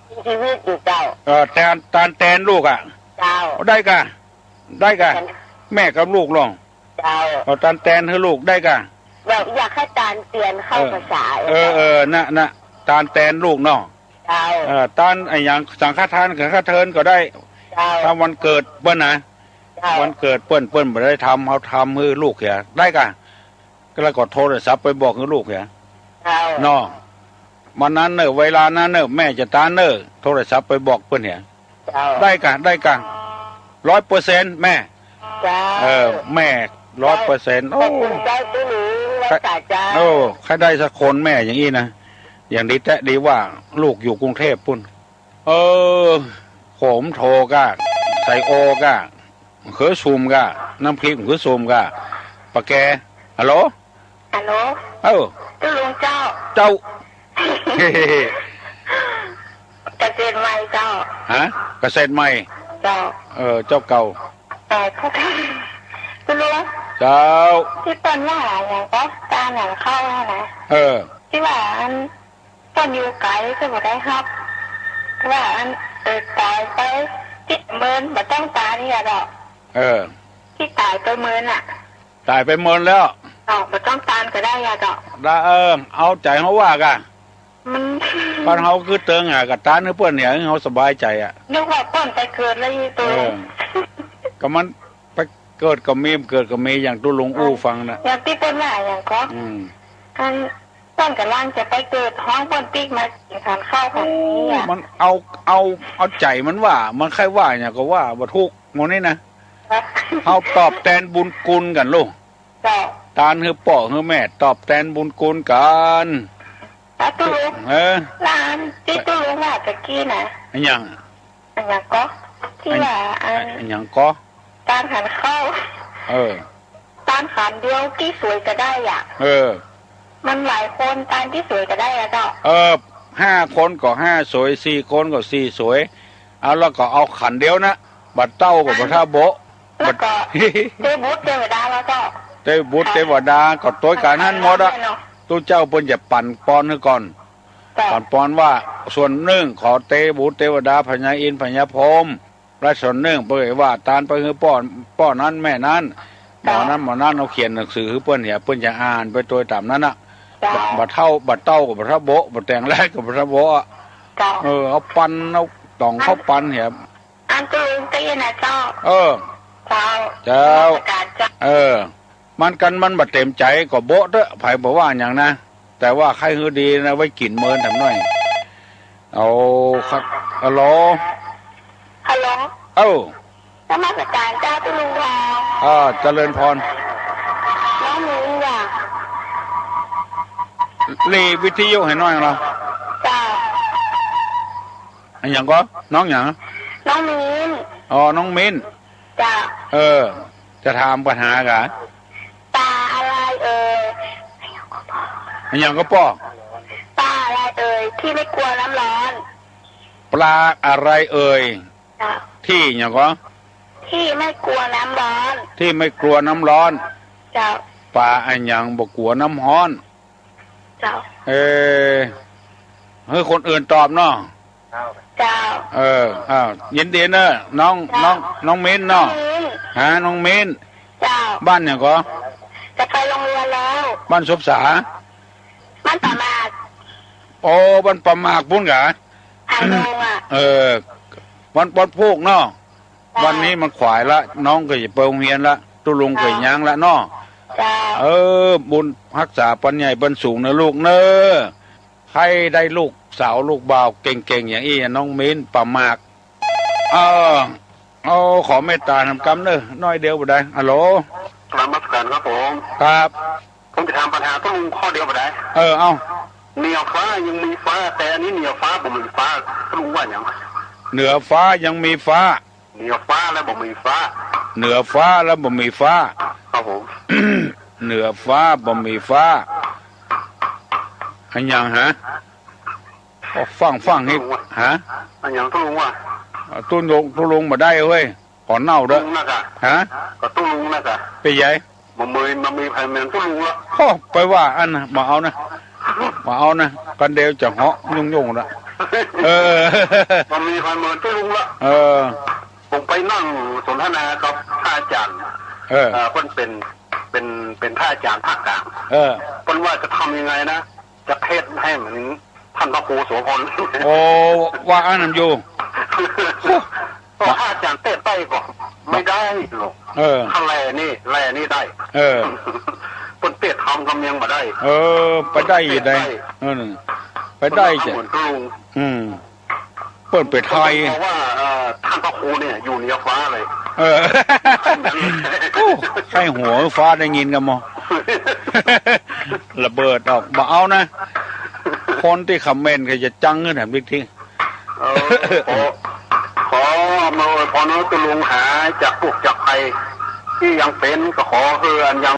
มีจีวิตอยู่เจ้า เออ ตาน ตานแตนลูกอะ เจ้า ได้ก่ะ ได้ก่ะ แม่กับลูกลอง เจ้า เอาตานแตนหื้อลูกได้ก่ะ แบบอยากหื้อตานเตียนเข้า เออ ภาษา เออ เออ น่ะ น่ะ ตานแตนลูกเนาะ เจ้า เออ ตานอะหยังสังฆทาน สังฆเทินก็ได้ เจ้า ถ้าวันเกิดเปิ้นนะ เจ้า วันเกิดเปิ้น เปิ้นบ่ได้ทำ เฮาทำหื้อลูกเหีย ได้ก่ะ แล้วก็โทรศัพท์ไปบอกหื้อลูกเหีย เจ้า เนาะ วันนั้นเน่อ เวลานั้นเน่อ แม่จะตานเน่อ โทรศัพท์ไปบอกเปิ้นเหีย เจ้า ได้ก่ะ ได้ก่ะ ร้อยเปอร์เซ็นต์ แม่ เจ้า เออ แม่ ร้อยเปอร์เซ็นต์ โอ้ ขอบคุณเจ้าตุ๊ลุง รักษาเจ้า โอ้ ใค่ได้สักคนแม่อย่างอี้นะ อย่างดีแต๊ดีว่าลูกอยู่กรุงเทพฯปุ้น เออ โขมโถก่ะ ใส่โอก่ะ เขือสุมก่ะ น้ำพริกเขือสุมก่ะ ปะแก ฮัลโหล ฮัลโหล เออ ตุ๊ลุงเจ้า เจ้า เกษตรใหม่เจ้า ฮะ เกษตรใหม่ เจ้า เออ เจ้าเก่า เอ่อ ตุ๊ลุง เจ้า ตี้เปิ้นว่าอะหยังก็ ตานหยังเข้าหั้นนะ เออ ตี้ว่าอัน เปิ้นอยู่ไก๋ก็บ่ได้ฮับ ว่าอัน เออ ต๋ายไปตี้เมินบ่ต้องตานนี่อะเนาะ เออ ตี้ต๋ายไปเมินอะ ต๋ายไปเมินแล้ว เอ้า บ่ต้องตานก็ได้อะเนาะ ได้ เออ เอาใจ๋เฮาว่าก่ะ มัน ปันเฮาคือเติงหากะตานหื้อเปิ้นเนี่ย หื้อเฮาสบายใจ๋อะ นึกว่าเปิ้นไปเกิดแล้วอีโต เออ ก็มันไปเกิดก็มี เกิดก็มี อย่างตุ๊ลุงอู้ฟังน่ะ อย่างตี้เปิ้นว่าอะหยังก่อ อืม อัน เปิ้นก่ำลังจะไปเกิด ฮ้องเปิ้นปิ๊กมากิ๋นขันข้าวขันนี้อะ มันเอา เอา เอาใจ๋มันว่า มันใค่ว่าหยังก็ว่า บ่ถูกหมดนี่นะ เฮาตอบแตนบุญคุณกั๋นลูก เจ้า ตานหื้อป้อหื้อแม่ ตอบแตนบุญคุณกั๋น แล้วตุ๊ลุง เออ แล้วตี้ตุ๊ลุงว่าตะกี้น่ะ อะหยัง อะหยังก่อ ตี้ว่า อัน อะหยังก่อ ตานขันข้าว เออ ตานขันเดียวตี้สวยก็ได้อะ เออ มันหลายคน ตานตี้สวยก็ได้อะเจ้า เออ ห้าคนก็ห้าสวย สี่คนก็สี่สวย เอา แล้วก็เอาขันเดียวนะ บ่าเต๊าก็บ่าทะโบะ แล้วก็ บ่า เตบุตรเตวดาแล้วเจ้า เตบุตรเตวดาก็ตวยกั๋นหั้นหมดอะ เนาะ ตุ๊เจ้าเปิ้นจะปั๋นปอนหื้อก่อน เจ้า ปั๋นปอนว่า ส่วนนึ่งขอเตบุตรเตวดาพญาอินทร์พญาพรหม และส่วนนึ่งเปิ้นว่าตานไปหื้อป้อ ป้อนั้นแม่นั้น หมอนั้น เจ้า หมอนั้น เอาเขียนหนังสือหื้อเปิ้นเหีย เปิ้นจะอ่านไปตวยต๋ามนั้นน่ะ เจ้า บ่าเต๊า บ่าเต๊าก็บ่าทะโบะ บ่าแตงแลก็บ่าทะโบะอะ เจ้า เออ เอาปัน เอาต๋องเข้าปันเหีย อันตุ๊ลุงตี้นะเจ้า เออ เจ้า เจ้า นมัสก๋านเจ้า เออ มันกั๋นมันบ่เต็มใจ๋ก็โบะเต๊อะ ใผบ่ว่าหยังนะ แต่ว่าใค่หื้อดีนะ ไว้กิ๋นเมินแถมหน้อย เอาครับ ฮัลโหล ฮัลโหล เอ้า นมัสก๋านเจ้าตุ๊ลุงค่ะ อ่า เจริญพร น้องหนูอยาก หลีวิทยุหื้อหน้อยละ เจ้า อะหยังก่อ น้องหยัง น้องมิ้น อ๋อ น้องมิ้น เจ้า เออ จะถามปัญหากะ ปลาอะไรเอ่ย อะหยังก่อป้อ ปลาอะไรเอ่ย ที่ไม่กลัวน้ำร้อน ปลาอะไรเอ่ย เจ้า ที่หยังก่อ ที่ไม่กลัวน้ำร้อน ที่ไม่กลัวน้ำร้อน เจ้า ปลาอะหยังบ่กั๋วน้ำฮ้อน เจ้า เออ หื้อคนอื่นตอบเนาะ เจ้า เออ อ้าว ยินดีเนอะ น้อง เจ้า น้อง น้องมิ้นเนาะ น้องมิ้น ฮะ น้องมิ้น เจ้า บ้านหยังก่อ จะไปโรงเรียนแล้ว บ้านสบสา บ้านป่าหมาก โอ้ บ้านป่าหมากปู๊นกะ หางดงอะ เออ วัน วันพูกเนาะ เจ้า วันนี้มันขวายละ น้องก็จะไปโฮงเฮียนละ ตุ๊ลุงก็ย้างละเนาะ เจ้า เออ บุญฮักษาปันใหญ่ปันสูงเนอะลูกเนอะ ใค่ได้ลูกสาวลูกบ่าวเก่งๆ อย่างอี้ น้องเม้น ป่าหมาก เออ เอา ขอเมตตาถามกำเนอะ น้อยเดียวบ่ได้ ฮัลโหล นมัสการครับผม ครับ ผมจะถามปัญหาตุ๊ลุงข้อเดียวบ่ได้ เออ เอา เหนือฟ้ายังมีฟ้า แต่อันนี้เหนือฟ้าบ่มีฟ้า ตุ๊ลุงว่าหยัง เหนือฟ้ายังมีฟ้า เหนือฟ้าแล้วบ่มีฟ้า เหนือฟ้าแล้วบ่มีฟ้า ครับผม เหนือฟ้าบ่มีฟ้า อะหยังฮะ โอ้ ฟัง ฟังนี่ ตุ๊ลุงว่า ฮะ อะหยังตุ๊ลุงว่า ตุ๊ลุง ตุ๊ลุงบ่ได้เฮ้ย ขอเน่าเด้อ ตุ๊ลุงนะกะ ฮะ ก็ตุ๊ลุงนะกะ เป๋นใหญ่ บ่มี บ่มีใผเหมือนตุ๊ลุงละ โอ้ ไปว่าอั้นนะ บ่เอานะ บ่เอานะ กันเดียวจะเหาะยุ่งๆ ละ เออ บ่มีใผเหมือนตุ๊ลุงละ เออ ผมไปนั่งสนทนากับพระอาจารย์ เออ เอ่อ เปิ้นเป๋น เป๋น เป๋นพระอาจารย์ภาคกลาง เออ เปิ้นว่าจะทำยังไงนะ จะเทศน์ให้เหมือนท่านพระครูโสภณ โอ้ ว่าอั้นนั้นอยู่ ก็ถ้าอาจารย์เทศน์ได้ก็ไม่ได้หรอก เออ ถ้าแลนี่ แลนี่ได้ เออ เปิ้นเทศน์ธรรมกำยังบ่ได้ เออ ไปได้อยู่ได้ เปิ้นเทศน์ได้ เออ ไปได้จ้ะ เปิ้นว่าเหมือนกับลุง อืม เปิ้นไปไทย เพราะว่า เอ่อ ท่านพระครูเนี่ยอยู่เหนือฟ้าเลย เออ โอ้ ใค่หัวฟ้าได้ยินกำบ่ ระเบิดออก บ่เอานะ คนตี้คอมเมนต์ก็จะจังขึ้นแถมอีกที เออ ขอ ขออำนวยอวยพรให้ตุ๊ลุงหายจากทุกข์จากภัย ตี้ยังเป๋น ก็ขอหื้ออันยัง